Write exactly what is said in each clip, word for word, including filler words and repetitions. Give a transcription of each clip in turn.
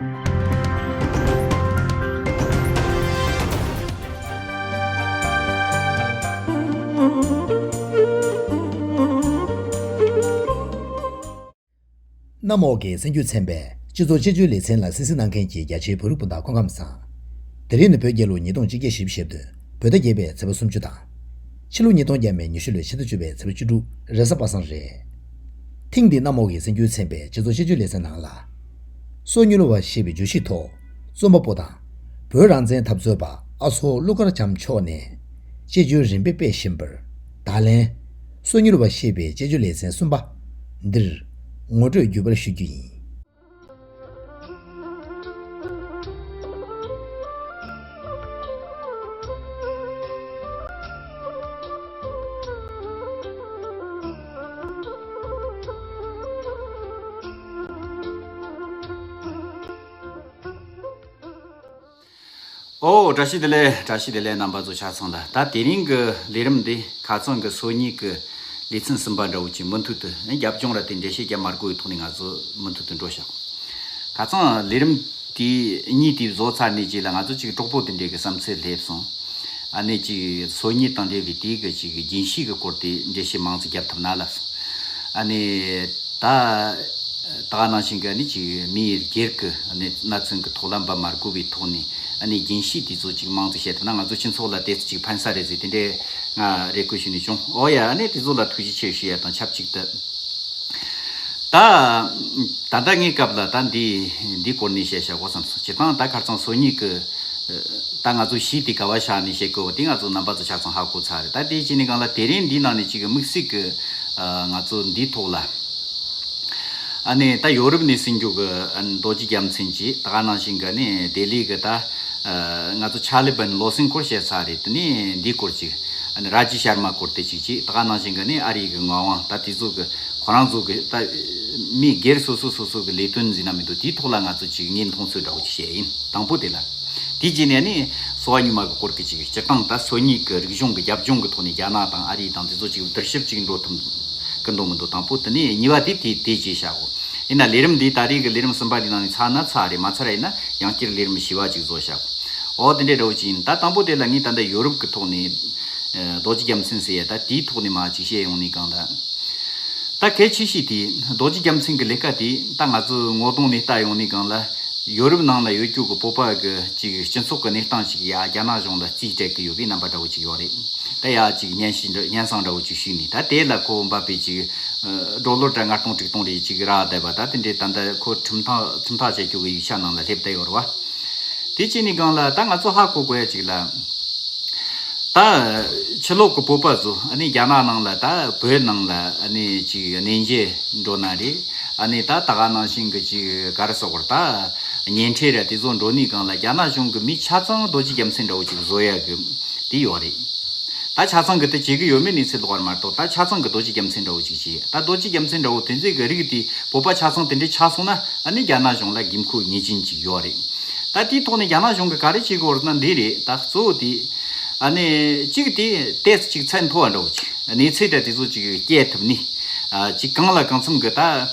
གནམ་འོག་གི་གསར་འགྱུར་ཚན་པས་སྤྱི་ཚོགས་དཔྱད་བརྗོད་ལེ་ཚན་ལ་གསན་གཟིགས་གནང་མཁན་གྱི་རྒྱ་ཆེའི་བོད་རིགས་སྤུན་ཟླ་སྐུ་ཁམས་བཟང་། དེ་རིང་ནི་བོད་རྒྱལ་ལོ་ཉིས་སྟོང་ཆིག་བརྒྱ་བཞི་བཅུ་ཞེ་བདུན། བོད་ཟླ་བརྒྱད་པའི་ཚེས་པ་སུམ་ཅུ་དང་། ཕྱི་ལོ་ཉིས་སྟོང་བརྒྱ་མེད་ཉི་ཤུ་ལོའི་ཕྱི་ཟླ་བཅུ་པའི་ཚེས་པ་བཅུ་དྲུག་རེས་གཟའ་པ་སངས་རེད། ཐེངས་འདིའི་གནམ་འོག་གི་གསར་འགྱུར་ཚན་པའི་སྤྱི་ཚོགས་དཔྱད་བརྗོད་ལེ་ཚན་ནང་ལ། སོག་ཉུལ་བ་ཞེས་པའི་བརྗོད་གཞིའི་ཐོག་རྩོམ་པ་པོ་དང་། བོད་རང་བཙན་འཐབ་རྩོད་པ་ཨ་མཚོ་ཀླུ་མཁར་བྱམས་མཆོག་ནས་དཔྱད་བརྗོད་རིམ་པས་སྤེལ་བཞིན་པར། ད་ལན། སོག་ཉུལ་བ་ཞེས་པའི་དཔྱད་བརྗོད་ལེ་ཚན་གསུམ་པ་འདིར་ངོ་སྤྲོད་བརྒྱུད་པར་ཞུ་རྒྱུ་ཡིན། ཨོ། བཀྲ་ཤིས་བདེ་ལེགས། བཀྲ་ཤིས་བདེ་ལེགས། རྣམ་པ་ཚོ་ཆ་ཚང་ལ། ད་དེ་རིང་གི་ལས་རིམ་འདི་ཁ་སང་གི་སོ་གཉིས་ཀྱི་ལེ་ཚན་གསུམ་པ་འདྲ་བོ་ཅིག་མུ་མཐུད་དུ་རྒྱབ་ལྗོངས་ར་དེ་འགྲེལ་བཤད་རྒྱབ་མ་དགོས་པའི་ཐོག་ནས་ང་ཚོ་མུ་མཐུད་དུ་འགྲོ་བཞག་ཁ་སང་ལས་རིམ་དེ་གཉིས་དེ་བཟོ་ཚར་ནས་རྗེས་ལ་ང་ཚོ་ཅིག་གྲོགས་པོ་དེ་འདྲས་ཀྱི་བསམ་ཚུལ་སླེབས་སོང་། ཨ་ནི་ཅིག་སོ་གཉིས་དང་འབྲེལ་བའི་དེའི་གི་ཅིག་རྒྱུན་ཤེས་ཀྱི་སྐོར་དེ་འགྲེལ་བཤད་མང་ཙམ་རྒྱབ་ཐུབ་ན་ལབ་སོང་། ཨ་ནི་ད། ད་ག་ནང་བཞིན་གྱི་ནི་ཅིག་མིའི་སྒེར་གྱི་ནི་གནད་དོན་གྱི་ཐོག་ལ་འབབ་མ་དགོས་པའི་ཐོག་ནས་ཨ་ནི་རྒྱུན་ཤེས་དེ་ཚོ་ཅིག་མང་དུ་བཤད་ཐུབ་ན་ང་ཚོ་སྤྱི་ཚོགས་ལ་དེ་ཚོ་ཅིག་ཕན་ས་རེད་ཟེར་དེ་འདྲའི་ང་རེ་སྐུལ་ཞུས་ནས་བྱུང་། ཨོ་ཡ། ཨ་ནི་དེ་ཚོ་ལ་ཐུགས་རྗེ་ཆེ་ཞུ་ཡ་དང་ཆབས་ཅིག་ཏུ། ད། ད་ལྟ་ངའི་སྐབས་ལ་ད་འདི་འདི་སྐོར་ནས་བཤད་བྱ་དགོས་བསམ་སོང་། སྤྱིར་བཏང་ད་ཁ་སང་སོ་གཉིས་ཀྱི་ད་ང་ཚོ་གཞས་དེ་ག་བ་བཞག་ནས་བཤད་དགོས་པ་དེ་ང་ཚོ་རྣམ་པ་ཚོ་ཆ་ཚང་ཧ་གོ་ཚར་རེད། ད་དེ་བྱས་ནས་གང་ལ་དེ་རིང་འདིའི་ནང་ནས་ཅིག་དམིགས་བསལ་གྱི་ང་ཚོ་འདིའི་ཐོག་ལ། ཨ་ནི་ད་ཡོ་རོབ་ནས་སྲིད་འགྱུར་གྱི་ཨ་ནི་རྡོ་རྗེ་རྒྱལ་མཚན་གྱིས་ད་ག་ནང་བཞིན་གྱི་ནི་ལྡི་ལི་གི་ད་ང་ཚོ་ཆ་ལི་བན་ལོ་སིང་སྐོར་བཤད་ཚར་རེད། དེ་ནས་འདིའི་སྐོར་ཅིག་ཨ་ནི་ར་ཇི་ཤར་མ་སྐོར་དེ་ཅིག་ཅིག་ད་ག་ནང་བཞིན་གྱི་ནི་ཨ་རི་གི་ངག་དབང་ད་དེ་ཚོ་གི་ཁོ་རང་ཚོ་གི་ད་མི་སྒེར་སོ་སོ་སོ་སོ་གི་ལས་དོན་ཟིན་ན་མི་འདུག་དེའི་ཐོག་ལ་ང་ཚོ་ཅིག་ངས་མཐོང་ཚུལ་འདྲ་བོ་ཅིག་བཤད་ཡིན། དང་པོ་དེ་ལ། དེའི་རྗེས་ནས་ནི་སོ་བ་ཉི་མ་གི་སྐོར་གྱི་ཅིག་སྤྱིར་བཏང་ད་སོ་གཉིས་ཀྱི་རིག་གཞུང་གི་རྒྱབ་ལྗོངས་ཀྱི་ཐོག་ནས་རྒྱ་ནག་དང་ཨ་རི་དང་དེ་ཚོ་ཅིག་བསྡུར་ཞིབ་ཅིག་འགྲོ་ཐུབ་ཀྱི་འདུག་མི་འདུག་དང་པོ་དེ་ནས་གཉིས་པ་དེ་དེ་དེ་བྱས་བཞག་གོ། ཡིན་ན་ལས་རིམ་འདི་ད་རེས་ཀྱི་ལས་རིམ་གསུམ་པ་འདི་ནང་ནས་ཚར་ན་ཚར་རེད། མ་ཚར་ཡིན་ན་ཡང་བསྐྱར་ལས་རིམ་བཞི་པ་ཅིག་བཟོ་བཞག་གོ། འོ་དེ་འདྲའི་འདྲ་བོ་ཅིག་ཡིན། ད་དང་པོ་དེ་ལ་ངས་ད་ལྟ་ཡོ་རོབ་ཀྱི་ཐོག་ནས་རྡོ་རྗེ་རྒྱལ་མཚན་ཟེར་ཡ་ད་དེའི་ཐོག་ནས་མ་ཅིག་བཤད་ཡོང་ནས་གང་ལྟར། ད་གལ་ཆེ་ཤོས་དེ་རྡོ་རྗེ་རྒྱལ་མཚན་གྱི་ལས་ཀ་དེ་ད་ང་ཚོའི་ངོ་གདོང་ནས་ལྟ་ཡོང་ནས་གང་ལ་ཡོ་རོབ་ནང་ལ་ཡོད་རྒྱུ་གི་བོད་པ་གི་ཅིག་སྤྱི་ཚོགས་ཀྱི་གནས་སྟངས་ཤིག་ཡ་རྒྱ་ནག་གཞུང་ལ་རྩིས་སྤྲད་ཀྱི་ཡོད་པའི་རྣམ་པ་འདྲ་བོ་ཅིག་ཡོད་རེད། ད་ཡ་ཅིག་སྙན་ཞུ་འདྲ་སྙན་སེང་འདྲ་བོ་ཅིག་ཞུས་ནས་ད་དེ་ལ་ཁོ་འབབ་པའི་ཅིག་ཌོ་ལར་ད་ལྔ་སྟོང་དྲུག་སྟོང་རེ་ཅིག་རག་བསྡད་པ་ད་དེ་འདྲའི་ད་ལྟ་ཁོ་ཁྲིམས་ཐག་ཁྲིམས་ཐག་བཅད་རྒྱུ་གི་ཡིག་ཆ་ནང་ལ་སླེབས་བསྡད་ཡོད་རེད་བ། དེ་བྱས་ནས་གང་ལ་ད་ང་ཚོ་ཧ་གོ་དགོས་ཡ་ཅིག་ལ། ད་ཕྱི་ལོགས་ཀྱི་བོད་པ་ཚོ་ཨ་ནི་རྒྱ་ནག་ནང་ལ་ད་བོད་ནང་ལ་ཨ་ནི་ཅིག་གནས་མཇལ་འགྲོ་ན་རེད། ཨ་ནི་ད་ད་ག་ནང་བཞིན་གྱི་ཅིག་ག་རེ་ཟེར་དགོས་རེད། ད་ཉིན་ཁྲི་ར་དེ་ཚོ་འགྲོ་ནས་གང་ལ་རྒྱ་ནག་གཞུང་གི་མི་ཆ་ཚང་རྡོ་རྗེ་རྒྱལ་མཚན་འདྲ་བོ་ཅིག་བཟོ་ཡ་གི་དེ་ཡོད་རེད། ད་ཆ་ཚང་གི་དེ་བྱེད་གི་ཡོད་མེད་གནས་ཚུལ་ལོགས་པ་མ་གཏོགས་ད་ཆ་ཚང་གི་རྡོ་རྗེ་རྒྱལ་མཚན་འདྲ་བོ་ཅིག་བྱེད། ད་རྡོ་རྗེ་རྒྱལ་མཚན་འདྲ་བོ་དེ་ཚོའི་གི་རིགས་དེ་བོད་པ་ཆ་ཚང་དེ་འདྲའི་ཆགས་སོང་ན་ཨ་ནི་རྒྱ་ནག་གཞུང་ལ་དགོས་མཁོ་ངེས་ཅན་ཅིག་ཡོད་རེད། ད་དེའི་ཐོག་ནས་རྒྱ་ནག་གཞུང་གིས་ག་རེ་བྱེད་དགོས་རེད་ན་འདི་རེད། ད་གཙོ་བོ་དེ་ཨ་ནི་གཅིག་དེ་ཏོག་ཙམ་ཅིག་ཚད་མཐོ་བ་འདྲ་བོ་ཅིག་གནས་ཚུལ་འདྲ་དེ་ཚོ་ཅིག་སྐྱེལ་ཐུབ་ནི། ཨ་ཅིག་གང་ལ་གང་འཚམ་གི་ད་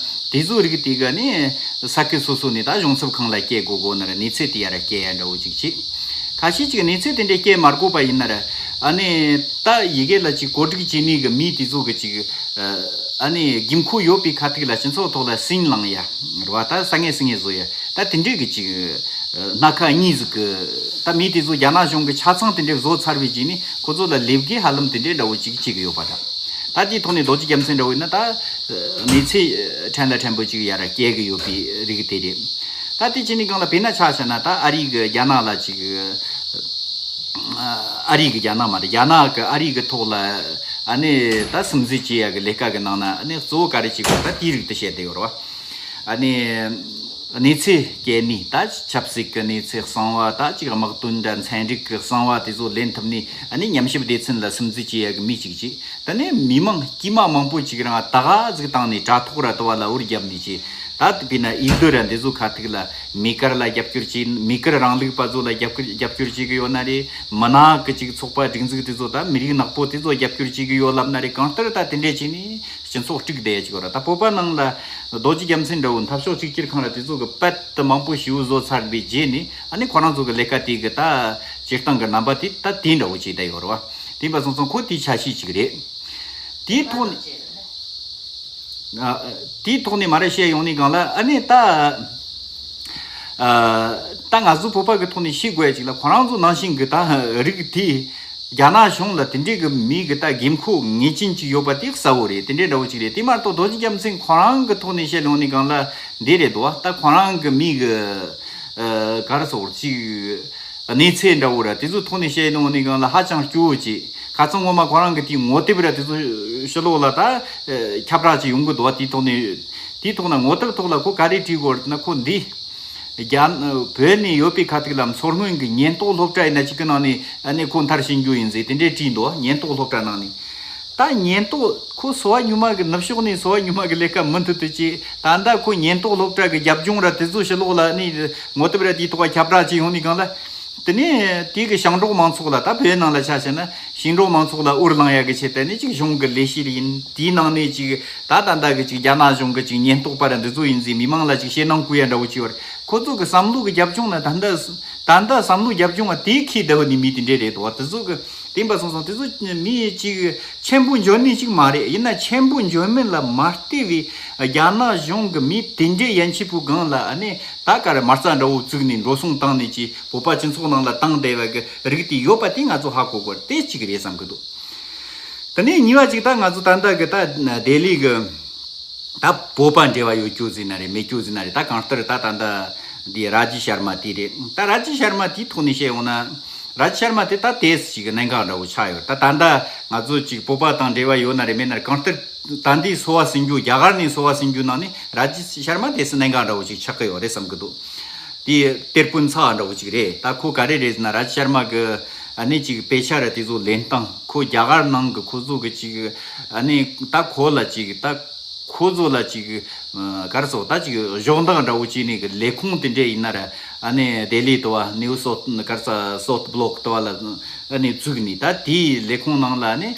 དེ་ཚོ་རིགས་དེ་གི་ནི་ས་ཁུལ་སོ་སོ་ནས་ད་གཞུང་ཚབ་ཁང་ལ་སྐྱེལ་དགོས་དགོས་ན་ར་གནས་ཚུལ་དེ་ཡ་ར་སྐྱེལ་ཡ་འདྲ་བོ་ཅིག་བྱེད། ཁ་ཤས་ཅིག་གནས་ཚུལ་དེ་འདྲ་སྐྱེལ་མ་དགོས་པ་ཡིན་ན་ར་ཨ་ནི་ད་ཡི་གེ་ལ་ཅིག་གོ་སྒྲིག་བྱེད་ནི་གི་མི་དེ་ཚོ་གི་ཅིག་ཨ་ནི་དགོས་མཁོ་ཡོད་པའི་ཁ་ཐུག་ལ་སྤྱི་ཚོགས་ཐོག་ལ་སིང་ལངས་ཡ་རེད་བ། ད་ས་ངན་སིང་ངན་བཟོ་ཡ་ད་དེ་འདྲའི་གི་ཅིག་སྣ་ཁ་གཉིས་ཟིག་གི་ད་མི་དེ་ཚོ་རྒྱ་ནག་གཞུང་གི་ཆ་ཚང་དེ་འདྲའི་བཟོ་ཚར་བའི་རྗེས་ནས་ཁོ་ཚོ་ལ་ལས་བགོས་ཧ་ལམ་དེ་འདྲའི་འདྲ་བོ་ཅིག་བྱེད་གི་ཡོད་པ་འདྲ། ད་དེའི་ཐོག་ནས་རྡོ་རྗེ་རྒྱལ་མཚན་འདྲ་བོ་ཡིན་ན་ད་གནས་ཚུལ་ཕྲན་ལ་ཕྲན་བུ་ཅིག་ཡ་ར་སྐྱེལ་གི་ཡོད་པའི་རིགས་དེ་རེད། ད་དེ་བྱས་ནས་གང་ལ་དཔེར་ན་ཆ་བཞག་ན་ད་ཨ་རི་གི་རྒྱ་ནག་ལ་ཅིག་ཨ་རི་གི་རྒྱ་ནག་མ་རེད། རྒྱ་ནག་གི་ཨ་རི་གི་ཐོག་ལ་ཨ་ནི་ད་སིམ་འཛུལ་བྱེད་ཡ་གི་ལས་ཀ་གི་ནང་ན་ཨ་ནི་གཙོ་བོ་ག་རེ་བྱེད་དགོས་ད་དེའི་རིགས་དེ་བཤད་བསྡད་ཡོད་རེད་བ། ཨ་ནི་གནས་ཚུལ་སྐྱེལ་ནི་ད་ཆབ་སྲིད་ཀྱི་གནས་ཚུལ་གསང་བ་ད་ཅིག་དམག་དོན་འདྲ་ཚན་རིག་གི་གསང་བ་དེ་ཚོ་ལེན་ཐུབ་ནི་ཨ་ནི་ཉམས་ཞིབ་སྡེ་ཚན་ལ་སིམ་འཛུལ་བྱེད་ཡ་གི་མི་གཅིག་གཅིག་ད་ནི་མི་མང་དཀྱུས་མ་མང་པོ་ཅིག་རང་ད་ག་ཟིག་བཏང་ནས་དྲ་ཐོག་ར་དུ་བ་ལ་འུར་བརྒྱབ་ནས་ཅིག་ ད་དཔེར་ན་འོས་བསྡུ་ར་འདི་ཚོ་ཁ་ཐུག་ལ་མེ་ཀར་ལ་རྒྱབ་སྐྱོར་བྱེད། མེ་ཀར་རིང་ལུགས་པ་ཚོ་ལ་རྒྱབ་སྐྱོར་རྒྱབ་སྐྱོར་བྱེད་གི་ཡོད་ན་རེད། མི་ནག་གི་ཅིག་ཚོགས་པ་སྒྲིག་འཛུགས་དེ་ཚོ་ད་མི་རིགས་ནག་པོ་དེ་ཚོ་རྒྱབ་སྐྱོར་བྱེད་གི་ཡོད་ལབ་ན་རེད། གང་ལྟར་ད་དེ་འདྲས་བྱས་ནས་སྤྱི་ཚོགས་དཀྲུགས་བསྡད་ཡ་ཅིག་ཡོད་ར། ད་བོད་པ་ནང་ལ་རྡོ་རྗེ་རྒྱལ་མཚན་འདྲ་བོ་འཐབ་ཕྱོགས་གཅིག་གྱུར་ཁང་ར་དེ་ཚོ་གི་དཔལ་དུ་མང་པོ་ཞེ་པོ་བཟོ་ཚར་བའི་རྗེས་ནས་ཨ་ནི་ཁོ་རང་ཚོ་གི་ལས་ཀ་དེ་གི་ད་སྤྱིར་བཏང་གི་རྣམ་པ་དེ་ད་དེ་འདྲ་བོ་བྱས་བསྡད་ཡོད་ར་བ། དེ་ཡིན་པ་སོང་ཙང་ཁོ་དེའི་ཆ་ཤས་ཅིག་རེད། དེའི་ཐོག་ནས། ཨ། དེའི་ཐོག་ནས་མ་རེད་བཤད་ཡོང་ནས་གང་ལ་ཨ་ནི་ད། ཨ། ད་ང་ཚོ་བོད་པ་གི་ཐོག་ནས་ཤེས་དགོས་ཡ་ཅིག་ལ་ཁོ་རང་ཚོ་ནང་བཞིན་གི་ད་རིགས་དེ་རྒྱ་ནག་གཞུང་ལ་དེ་འདྲའི་གི་མི་གི་ད་དགོས་མཁོ་ངེས་ཅན་ཅིག་ཡོད་པ་དེ་གསལ་བོ་རེད། དེ་འདྲའི་འདྲ་བོ་ཅིག་རེད། དེ་མ་གཏོགས་རྡོ་རྗེ་རྒྱལ་མཚན་ཁོ་རང་གི་ཐོག་ནས་བཤད་ཡོང་ནས་གང་ལ་འདི་རེད་འདུག་བ། ད་ཁོ་རང་གི་མི་གི་ཨ། ག་རེ་ཟེར་ཅིག་གནས་ཚུལ་འདྲ་བོ་ར་དེ་ཚོའི་ཐོག་ནས་བཤད་ཡོང་ནས་གང་ལ་ཧ་ཅང་སྐྱོ་བོ་ཅིག་ཁ་སང་ངོ་མ་ཁོ་རང་གི་དེའི་ངོ་དེབ་ར་དེ་ཚོ་ཕྱི་ལོགས་ལ་ད་ཨ། ཁྱབ་བསྒྲགས་ཅིག་ཡོང་གི་འདུག་བ། དེའི་ཐོག་ནས་དེའི་ཐོག་ན་ངོ་དེབ་ཐོག་ལ་ཁོ་ག་རེ་བྲིས་ཡོད་རེད་ན། ཁོ་འདི་རྒྱ་བོད་ནས་ཡོད་པའི་ཁ་ཐུག་ལ་མཚོ་སྔོན་གྱི་ཉེན་རྟོག་སློབ་གྲྭ་ཡིན་ན་ཅིག་གི་ནང་ནས་ཨ་ནི་ཁོ་མཐར་ཕྱིན་རྒྱུ་ཡིན་ཟེར་དེ་འདྲས་བྲིས་འདུག་ཉེན་རྟོག་སློབ་གྲྭ་ནང་ནས། ད་ཉེན་རྟོག་ཁོ་སོ་བ་ཉུལ་མ་གི་ནུབ་ཕྱོགས་ནས་སོ་བ་ཉུལ་མ་གི་ལས་ཀ་མུ་མཐུད་དུ་བྱས། ད་ལྟ་ཁོ་ཉེན་རྟོག་སློབ་གྲྭ་གི་རྒྱབ་ལྗོངས་ར་དེ་ཚོ་ཕྱི་ལོགས་ལ་ནི་ངོ་དེབ་ར་དེའི་ཐོག་ཁྱབ་བསྒྲགས་བྱས་ཡོང་ནས་གང་ལ། དེ་ནས་དེ་གི་ཞིང་འབྲོག་མང་ཚོགས་ལ་ད་བོད་ནང་ལ་ཆ་བཞག་ན་ཞིང་འབྲོག་མང་ཚོགས་ལ་འུར་ལངས་ཡ་གི་ཆེད་དུ་ནི་ཅིག་གཞུང་གི་ལས་བྱེད་ཡིན། དེའི་ནང་ནས་ཅིག་ད་ད་ལྟ་གི་ཅིག་རྒྱ་ནག་གཞུང་གི་ཅིག་ཉེན་རྟོག་པ་ར་འདི་ཚོ་ཡིན་ཟེར་མི་མང་ལ་ཅིག་ཞེད་སྣང་བསྐུལ་ཡ་འདྲ་བོ་བྱས་པ་རེད། ཁོ་ཚོ་གི་བསམ་བློ་གི་རྒྱབ་ལྗོངས་ན་ད་ལྟ་ད་ལྟ་བསམ་བློ་རྒྱབ་ལྗོངས་ང་དེ་ཁས་བསྡད་པ་ནི་མི་དེ་འདྲས་རེད་དོ། དེ་ཚོ་གི་དེ་ཡིན་པ་སོང་ཙང་དེ་ཚོ་མི་ཅིག་ཆེན་པོ་འཇོན་ནི་ཅིག་མ་རེད། ཡིན་ན་ཆེན་པོ་འཇོན་མིན་ལ་མ་ལྟོས་པའི་རྒྱ་ནག་གཞུང་གི་མི་དེ་འདྲའི་ཡན་ཆད་པོ་སྒང་ལ་ཨ་ནི་ད་ག་རེ་མ་རྩ་འདྲ་བོ་བཙུགས་ནས་འགྲོ་སོང་བཏང་ནས་ཅིག་བོད་པ་སྤྱི་ཚོགས་ནང་ལ་བཏང་བསྡད་པ་གི་རིགས་དེ་ཡོད་པ་དེ་ང་ཚོ་ཧ་གོ་དགོས་དེ་གཅིག་རེད་བསམ་གི་འདུག་དེ་ནས་གཉིས་པ་ཅིག་ད་ང་ཚོ་ད་ལྟ་གི་ད་ལྡི་ལི་གི་ད་བོད་པ་འབྲེལ་བ་ཡོད་རྒྱུ་ཟིན་ན་རེད་མེད་རྒྱུ་ཟིན་ན་རེད། ད་གང་ལྟར་ད་ད་ལྟ་འདི་ར་ཇི་ཤར་མ་དེ་རེད། ད་ར་ཇི་ཤར་མ་དེའི་ཐོག་ནས་བཤད་ཡོང་ན་ར་ཇི་ཤར་མ་དེ་ད་དེས་ཅིག་གནད་འགག་འདྲ་བོ་ཆགས་ཡོད། ད་ད་ལྟ་ང་ཚོ་ཅིག་བོད་པ་དང་འབྲེལ་བ་ཡོད་ན་རེད་མེད་ན་རེད། གང་ལྟར་ད་འདི་སོ་བ་ཟིན་རྒྱུ་རྒྱ་གར་ནས་སོ་བ་ཟིན་རྒྱུ་ནང་ནས་ར་ཇི་ཤར་མ་དེས་གནད་འགག་འདྲ་བོ་ཅིག་ཆགས་ཀྱི་ཡོད་རེད་བསམ་གི་འདུག་དེ་གཏེར་ཕོན་ཚ་བ་འདྲ་བོ་ཅིག་རེད། ད་ཁོ་ག་རེ་རེད་ཟེར་ན་ར་ཇི་ཤར་མ་གི་ཨ་ནི་ཅིག་དཔེ་ཆ་ར་དེ་ཚོ་ལེན་སྟངས་ཁོ་རྒྱ་གར་ནང་གི་ཁོ་ཚོ་གི་ཅིག་ཨ་ནི་ད་ཁོ་ལ་ཅིག་ད་ཁོ་ཚོ་ལ་ཅིག་ག་རེ་ཟེར་ད་ཅིག་གཞོགས་འདེགས་འདྲ་བོ་བྱས་ནས་གི་ལས་ཁུངས་དེ་འདྲས་ཡིན་ན་ར་ཨ་ནི་ལྡི་ལི་དུ་བ་ནིའུ་སོ་ག་རེ་ཟེར་སོ་ཕྟ་བློག་དུ་བ་ལ་ཨ་ནི་བཙུགས་ནས་ད་དེའི་ལས་ཁུངས་ནང་ལ་ཨ་ནི།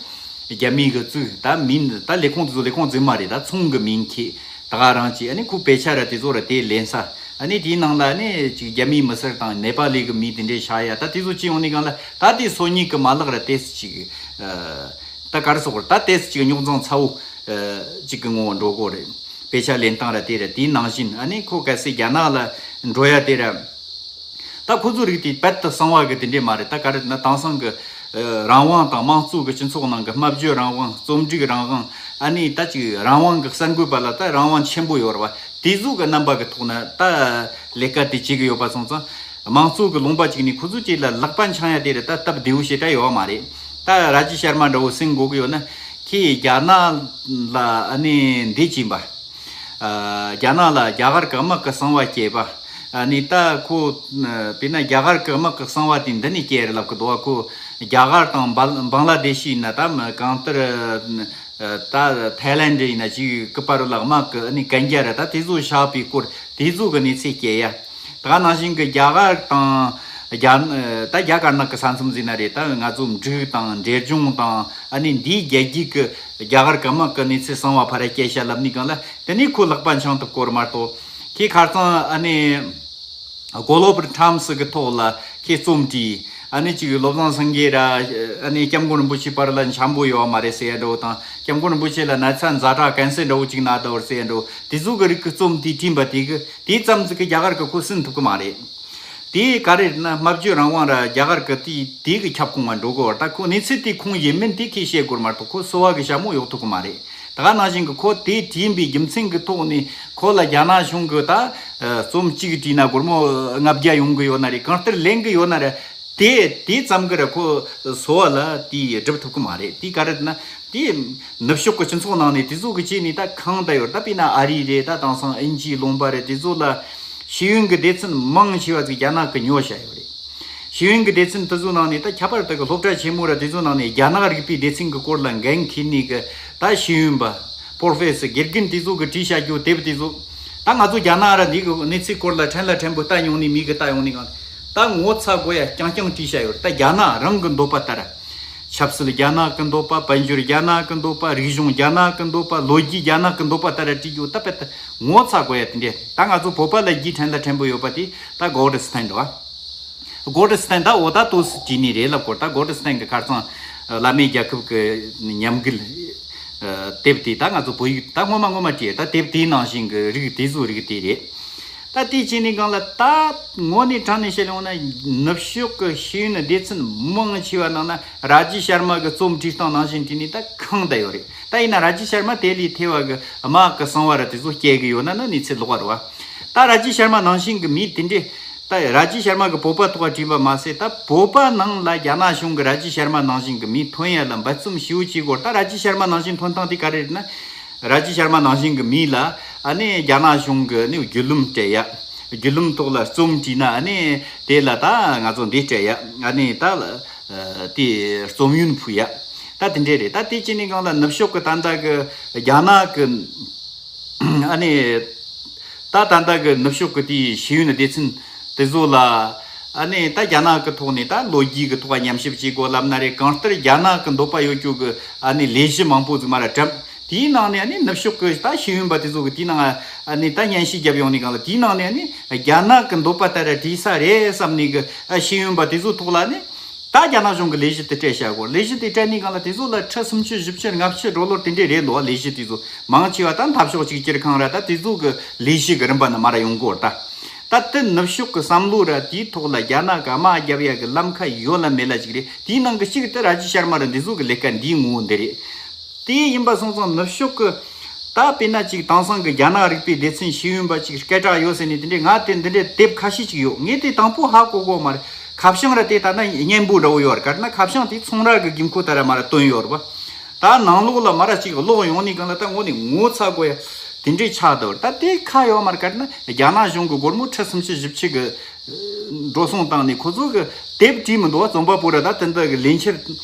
རྒྱ་མི་གི་བཙུགས་ད་མིང་ད་ལས་ཁུངས་དེ་ཚོ་ལས་ཁུངས་རྫུན་མ་རེད། ད་ཚོང་གི་མིང་ཁྱེད་ད་ག་རང་གྱིས་ཨ་ནི་ཁོ་དཔེ་ཆ་ར་དེ་ཚོ་ར་དེ་ལེན་ས་ཨ་ནི་དེའི་ནང་ལ་ཨ་ནི་ཅིག་རྒྱ་མིའི་མི་སེར་དང་ནེ་པ་ལི་གི་མི་དེ་འདྲས་བཞག་ཡ་ད་དེ་ཚོ་ཅི་ཡོང་ནི་གང་ལ་ད་དེ་སོ་གཉིས་གི་མ་ལག་ར་ཏེས་ཅིག་ད་ག་རེ་ཟེར་དགོས་རེད། ད་ཏེས་ཅིག་རྙོག་འཛིང་ཚ་བོ་ཅིག་གི་ངོ་བོ་འགྲོ་གོ་རེད། དཔེ་ཆ་ལེན་སྟངས་ར་དེ་ར་དེའི་ནང་བཞིན་ཨ་ནི་ཁོ་གལ་སྲིད་རྒྱ་ནག་ལ་འགྲོ་ཡ་དེ་ར། ད་ཁོ་ཚོ་རིགས་དེ་རྦད་དུ་གསང་བ་གི་དེ་འདྲས་མ་རེད། ད་ག་རེ་ན་དེང་སང་གི་ཨ་རང་དབང་དང་དམངས་གཙོ་གི་སྤྱི་ཚོགས་ནང་གི་སྨྲ་བརྗོད་རང་དབང་རྩོམ་སྒྲིག་རང་དབང་ཨ་ནི་ད་ཅིག་རང་དབང་གི་གསར་འགོད་པ་ལ་ད་རང་དབང་ཆེན་པོ་ཡོད་རེད་བ། དེ་ཚོ་གི་རྣམ་པ་གི་ཐོག་ན་ད་ལས་ཀ་དེ་བྱེད་གི་ཡོད་པ་སོང་ཙང་དམངས་གཙོ་གི་ལུང་པ་ཅིག་ནས་ཁོ་ཚོ་ཅིག་ལ་ལག་པ་འཆང་ཡ་དེ་རེད། ད་སྟབས་བདེ་བོ་ཞེ་དྲག་ཡོད་བ་མ་རེད། ད་ར་ཇི་ཤར་མ་འདྲ་བོ་སེམས་འགུག་གི་ཡོད་ན་ཁྱེད་རྒྱ་ནག་ལ་ཨ་ནི་འདི་བྱིན་པ། ཨ། རྒྱ་ནག་ལ་རྒྱ་གར་གི་དམག་གི་གསང་བ་སྐྱེས་པ། ཨ་ནི་ད་ཁོ་ཨ་དཔེར་ན་རྒྱ་གར་གི་དམག་གི་གསང་བ་དེ་འདི་ནས་སྐྱེས་རེད་ལབ་གི་འདུག་བ། ཁོ་རྒྱ་གར་དང་བང་བང་ལ་དེ་ཤི་ཡིན་ན་ད་གང་ལྟར་ཨ་ད་ཐའི་ལེན་ཌི་ཡིན་ན་ཅིག་གི་བར་ལ་དམག་གི་ཨ་ནི་གན་རྒྱ་རེད། ད་དེ་ཚོ་བཞག་པའི་སྐོར་དེ་ཚོ་གི་གནས་ཚུལ་སྐྱེས་ཡ། ད་ག་ནང་བཞིན་གྱི་རྒྱ་གར་དང་རྒྱ་ད་རྒྱ་དཀར་ནག་གི་ས་མཚམས་ཟེར་ན་རེད། ད་ང་ཚོ་འབྲུག་དང་འབྲས་ལྗོངས་དང་ཨ་ནི་འདིའི་རྒྱལ་རྒྱུད་ཀྱི་རྒྱ་གར་གི་དམག་གི་གནས་ཚུལ་གསང་བ་ཕར་ར་སྐྱེལ་བྱ་ལབ་ནི་གང་ལ་དེ་ནས་ཁོ་ལག་པ་འཆང་ཐུབ་སྐོར་མ་གཏོགས་ཁྱེད་ཁ་རྩང་ཨ་ནི་གོ་ལོ་བུར་ཁྲམ་སི་གི་ཐོག་ལ་ཁྱེད་རྩོམ་བྲིས་ཨ་ནི་ཅིག་བློ་བཟང་སེང་གེ་ར་ཨ་ནི་སྐྱབས་མགོན་རིན་པོ་ཆེ་བར་ལ་འཆམ་པོ་ཡོད་མ་རེད་ཟེར་ཡ་འདྲ་བོ་དང་སྐྱབས་མགོན་རིན་པོ་ཆེ་ལ་ན་ཚ་ཛ་དྲག་ཀན་སར་འདྲ་བོ་ཅིག་ན་ད་བར་ཟེར་ཡ་འདྲ་བོ་དེ་ཚོ་གི་རིགས་ཀྱི་རྩོམ་དེ་བྲིས་པ་དེ་གི་དེའི་ཙམ་ཟིག་གི་རྒྱ་གར་གི་ཁོ་སུན་ཐུབ་གི་མ་རེད། དེ་ག་རེ་རེད་ན་སྨྲ་བརྗོད་རང་དབང་ར་རྒྱ་གར་གི་དེ་དེ་གི་ཁྱབ་ཁོངས་ང་འགྲོ་གི་བར་ད་ཁོ་གནས་ཚུལ་དེ་ཁུངས་ཡིན་མིན་དེ་ཁས་བཤད་དགོས་མ་གཏོགས་ཁོ་སོ་བ་གི་ཞྭ་མོ་གཡོག་ཐུབ་གི་མ་རེད། ད་ག་ནང་བཞིན་གི་ཁོ་དེ་བྲིས་པའི་རྒྱུ་མཚན་གི་ཐོག་ནས་ཁོ་ལ་རྒྱ་ནག་གཞུང་གི་ད་རྩོམ་གཅིག་བྲིས་ན་སྒོར་མོ་ལྔ་བརྒྱ་ཡོང་གི་ཡོད་ན་རེད། གང་ལྟར་ལེན་གི་ཡོད་ན་རེད། དེ་དེ་ཙམ་གི་ར་ཁོ་སོ་བ་ལ་དེ་སྒྲུབ་ཐུབ་གི་མ་རེད། དེ་ག་རེ་ན་དེ་ནུབ་ཕྱོགས་ཀྱི་སྤྱི་ཚོགས་ནང་ནས་དེ་ཚོ་གི་བྱས་ནས་ད་གང་ད་ཡོད་ད་དཔེར་ན་ཨ་རི་རེད། ད་དེང་སང་དབྱིན་ཇིའི་ལུང་པ་རེད། དེ་ཚོ་ལ་ཤེས་ཡོན་གི་སྡེ་ཚན་མང་ཆེ་བ་ཚོ་རྒྱ་ནག་གི་ཉོ་བྱ་ཡོད་རེད། ཤེས་ཡོན་གི་སྡེ་ཚན་དེ་ཚོ་ནང་ནས་ད་ཁྱད་པར་དུ་གི་སློབ་གྲྭ་ཆེན་མོ་ར་དེ་ཚོ་ནང་ནས་རྒྱ་ནག་རིག་པའི་སྡེ་ཚན་གི་སྐོར་ལ་འགན་འཁྱེར་ནས་གི་ད་ཤེས་ཡོན་པ་པོར་ཕེ་སར་དགེ་རྒན་དེ་ཚོ་གི་བྲིས་བྱ་རྒྱུ་དེབ་དེ་ཚོ་ ད་ང་ཚོ་རྒྱ་ནག་ར་འདི་གི་གནས་ཚུལ་སྐོར་ལ་ཕྲན་ལ་ཕྲན་བུ་ལྟ་མྱོང་ནི་མི་གི་ལྟ་ཡོང་ནི་གང་། ད་ངོ་ཚ་དགོས་ཡ་རྐྱང་རྐྱང་བྲིས་བྱ་ཡོད། ད་རྒྱ་ནག་རང་གི་འདོད་པ་ལྟར། ཆབ་སྲིད་རྒྱ་ནག་གི་འདོད་པ། དཔལ་འབྱོར་རྒྱ་ནག་གི་འདོད་པ། རིག་གཞུང་རྒྱ་ནག་གི་འདོད་པ། ལོ་རྒྱུས་རྒྱ་ནག་གི་འདོད་པ་ལྟར་བྲིས་རྒྱུ་ད་དཔེ་ད་ངོ་ཚ་དགོས་ཡ་དེ་འདྲས། ད་ང་ཚོ་བོད་པ་ལ་རྒྱུས་ཕྲན་ལ་ཕྲན་བུ་ཡོད་པ་དེ་ད་གོ་ཌི་སི་ཐན་འདྲ་བ། གོ་ཌི་སི་ཐན་ད་འོ་ད་ཏོག་ཙམ་བྲིས་ནི་རེད་ལབ་སྐོར། ད་གོ་ཌི་སི་ཐན་གི་ཁ་རྩང་བླ་མེད་རྒྱལ་ཁབ་ཀྱི་ཉམས་རྒུད་དེབ་དེ་ད་ང་ཚོ་བོད་ཡིག་ད་སྔོན་མ་སྔོན་མ་བྲིས་ད་དེབ་དེའི་ནང་བཞིན་གྱི་རིགས་དེ་ཚོ་རིགས་དེ་རེད། ད་དེ་བྱས་ནས་གང་ལ་ད་དངོས་གནས་དྲང་ནས་བཤད་ཡོང་ན་ནུབ་ཕྱོགས་ཀྱི་ཤེས་ཡོན་སྡེ་ཚན་མང་ཆེ་བ་ནང་ན་ར་ཇི་ཤར་མ་གི་རྩོམ་བྲིས་སྟངས་ནང་བཞིན་བྲིས་ནས་ད་ཁེངས་བསྡད་ཡོད་རེད། ད་ཡིན་ན་ར་ཇི་ཤར་མ་དེ་ལས་ཐེ་བ་གི་དམག་གི་གསང་བ་ར་དེ་ཚོ་སྐྱེལ་གི་ཡོད་ན་ན་གནས་ཚུལ་ལོགས་པ་རེད་བ། ད་ར་ཇི་ཤར་མ་ནང་བཞིན་གི་མི་དེ་འདྲས། ད་ར་ཇི་ཤར་མ་གི་བོད་པ་ཐོག་བྲིས་པ་མ་ཟད། ད་བོད་པ་ནང་ལ་རྒྱ་ནག་གཞུང་གི་ར་ཇི་ཤར་མ་ནང་བཞིན་གི་མི་ཐོན་ཡ་ལ་འབད་བརྩོན་ཞེ་པོ་བྱེད་དགོས། ད་ར་ཇི་ཤར་མ་ནང་བཞིན་ཐོན་སྟངས་དེ་ག་རེ་རེད་ན། ར་ཇི་ཤར་མ་ནང་བཞིན་གི་མི་ལ་ཨ་ནི་རྒྱ་ནག་གཞུང་གི་ནི་བརྒྱུད་ལམ་སྤྲད་ཡ། བརྒྱུད་ལམ་ཐོག་ལ་རྩོམ་བྲིས་ན་ཨ་ནི་དེ་ལ་ད་ང་ཚོ་འདི་སྤྲད་ཡ། ཨ་ནི་ད་དེ་རྩོམ་ཡོན་ཕུལ་ཡ། ད་དེ་འདྲས་རེད། ད་དེ་བྱས་ནས་གང་ལ་ནུབ་ཕྱོགས་གི་ད་ལྟ་གི་རྒྱ་ནག་གི་ཨ་ནི། ད་ད་ལྟ་གི་ནུབ་ཕྱོགས་ཀྱི་དེའི་ཤེས་ཡོན་སྡེ་ཚན་དེ་ཚོ་ལ། ཨ་ནི་ད་རྒྱ་ནག་གི་ཐོག་ནས་ད་ལོ་རྒྱུས་ཀྱི་ཐོག་ཉམས་ཞིབ་བྱེད་དགོས་ལབ་ན་རེད། གང་ལྟར་རྒྱ་ནག་གི་འདོད་པ་ཡོད་རྒྱུ་གི་ཨ་ནི་ལས་གཞི་མང་པོ་ཟིག་མ་ར་བཀྲམ། དེའི་ནང་ནས་ཨ་ནི་ནུབ་ཕྱོགས་ཀྱི་ད་ཤེས་ཡོན་པ་དེ་ཚོ་གི་དེའི་ནང་ཨ་ནི་ད་སྙན་ཞུ་བརྒྱབ་ཡོང་ནས་གང་ལ་དེའི་ནང་ནས་ཨ་ནི་རྒྱ་ནག་གི་འདོད་པ་ལྟར་བྲིས་ས་རེད་བསམ་ནས་གི་ཨ་ཤེས་ཡོན་པ་དེ་ཚོ་ཐོག་ལ་ཨ་ནི། ད་རྒྱ་ནག་གཞུང་གི་ལས་གཞི་དེ་སྤྲད་བྱ་དགོས། ལས་གཞི་དེ་སྤྲད་ནས་གང་ལ་དེ་ཚོ་ལ་ཁྲི་སུམ་ཅུ་བཞི་བཅུ་ལྔ་བཅུ་ཌོ་ལར་དེ་འདྲས་རེད་འདུག་ལས་གཞི་དེ་ཚོ་མང་ཆེ་བ་ད་འཐབ་ཕྱོགས་གཅིག་གྱུར་ཁང་ར་ད་དེ་ཚོ་གི་ལས་གཞི་གི་རིམ་པ་ནི་མར་ཡོང་གོ། ད་ད་དེ་ནུབ་ཕྱོགས་གི་བསམ་བློ་ར་དེའི་ཐོག་ལ་རྒྱ་ནག་གི་དམག་རྒྱབ་ཡ་གི་ལམ་ཁ་ཡོད་ལ་མེད་ལ་ཅིག་རེད། དེའི་ནང་གི་གཅིག་དེ་ར་ཇི་ཤར་མ་ར་འདི་ཚོ་གི་ལས་ཀ་འདིའི་ངོ་བོ་འདི་རེད། དེ་ཡིན་པ་སོང་ཙང་ནུབ་ཕྱོགས་ཀྱི་ད་དཔེར་ན་ཅིག་དེང་སང་གི་རྒྱ་ནག་རིག་པའི་སྡེ་ཚན་ཤེས་ཡོན་པ་ཅིག་སྐད་གྲགས་ཡོད་ཟེར་ནས་དེ་འདྲའི་ང་དེ་འདི་འདྲའི་དེབ་ཁ་ཤས་ཅིག་ཡོད། ངས་དེ་དང་པོ་ཧ་གོ་གོ་མ་རེད། ཁ་བྱང་ར་དེ་ལྟ་ན་སྙན་པོ་འདྲ་བོ་ཡོད་རེད། ག་རེ་ན་ཁ་བྱང་དེ་ཚོང་ར་གི་དགོས་མཁོ་ལྟར་མ་ར་བཏོན་ཡོད་རེད་པ། ད་ནང་ལོགས་ལ་མ་ར་ཅིག་ཀློག་ཡོང་ནས་གང་ལ་ད་དངོས་ནས་ངོ་ཚ་དགོས་ཡ་དེ་འདྲའི་ཆགས་འདུག་ད་དེ་ཁ་ཡོད་མ་རེད། ག་རེ་ན་རྒྱ་ནག་གཞུང་གི་སྒོར་མོ་ཁྲི་སུམ་ཅུ་བཞི་བཅུ་གི་འགྲོ་སོང་བཏང་ནས་ཁོ་ཚོ་གི་དེབ་བྲིས་མི་འདུག་བ། རྩོམ་པ་པོ་ར་ད་དེ་འདྲ་གི་ལས་འཆར།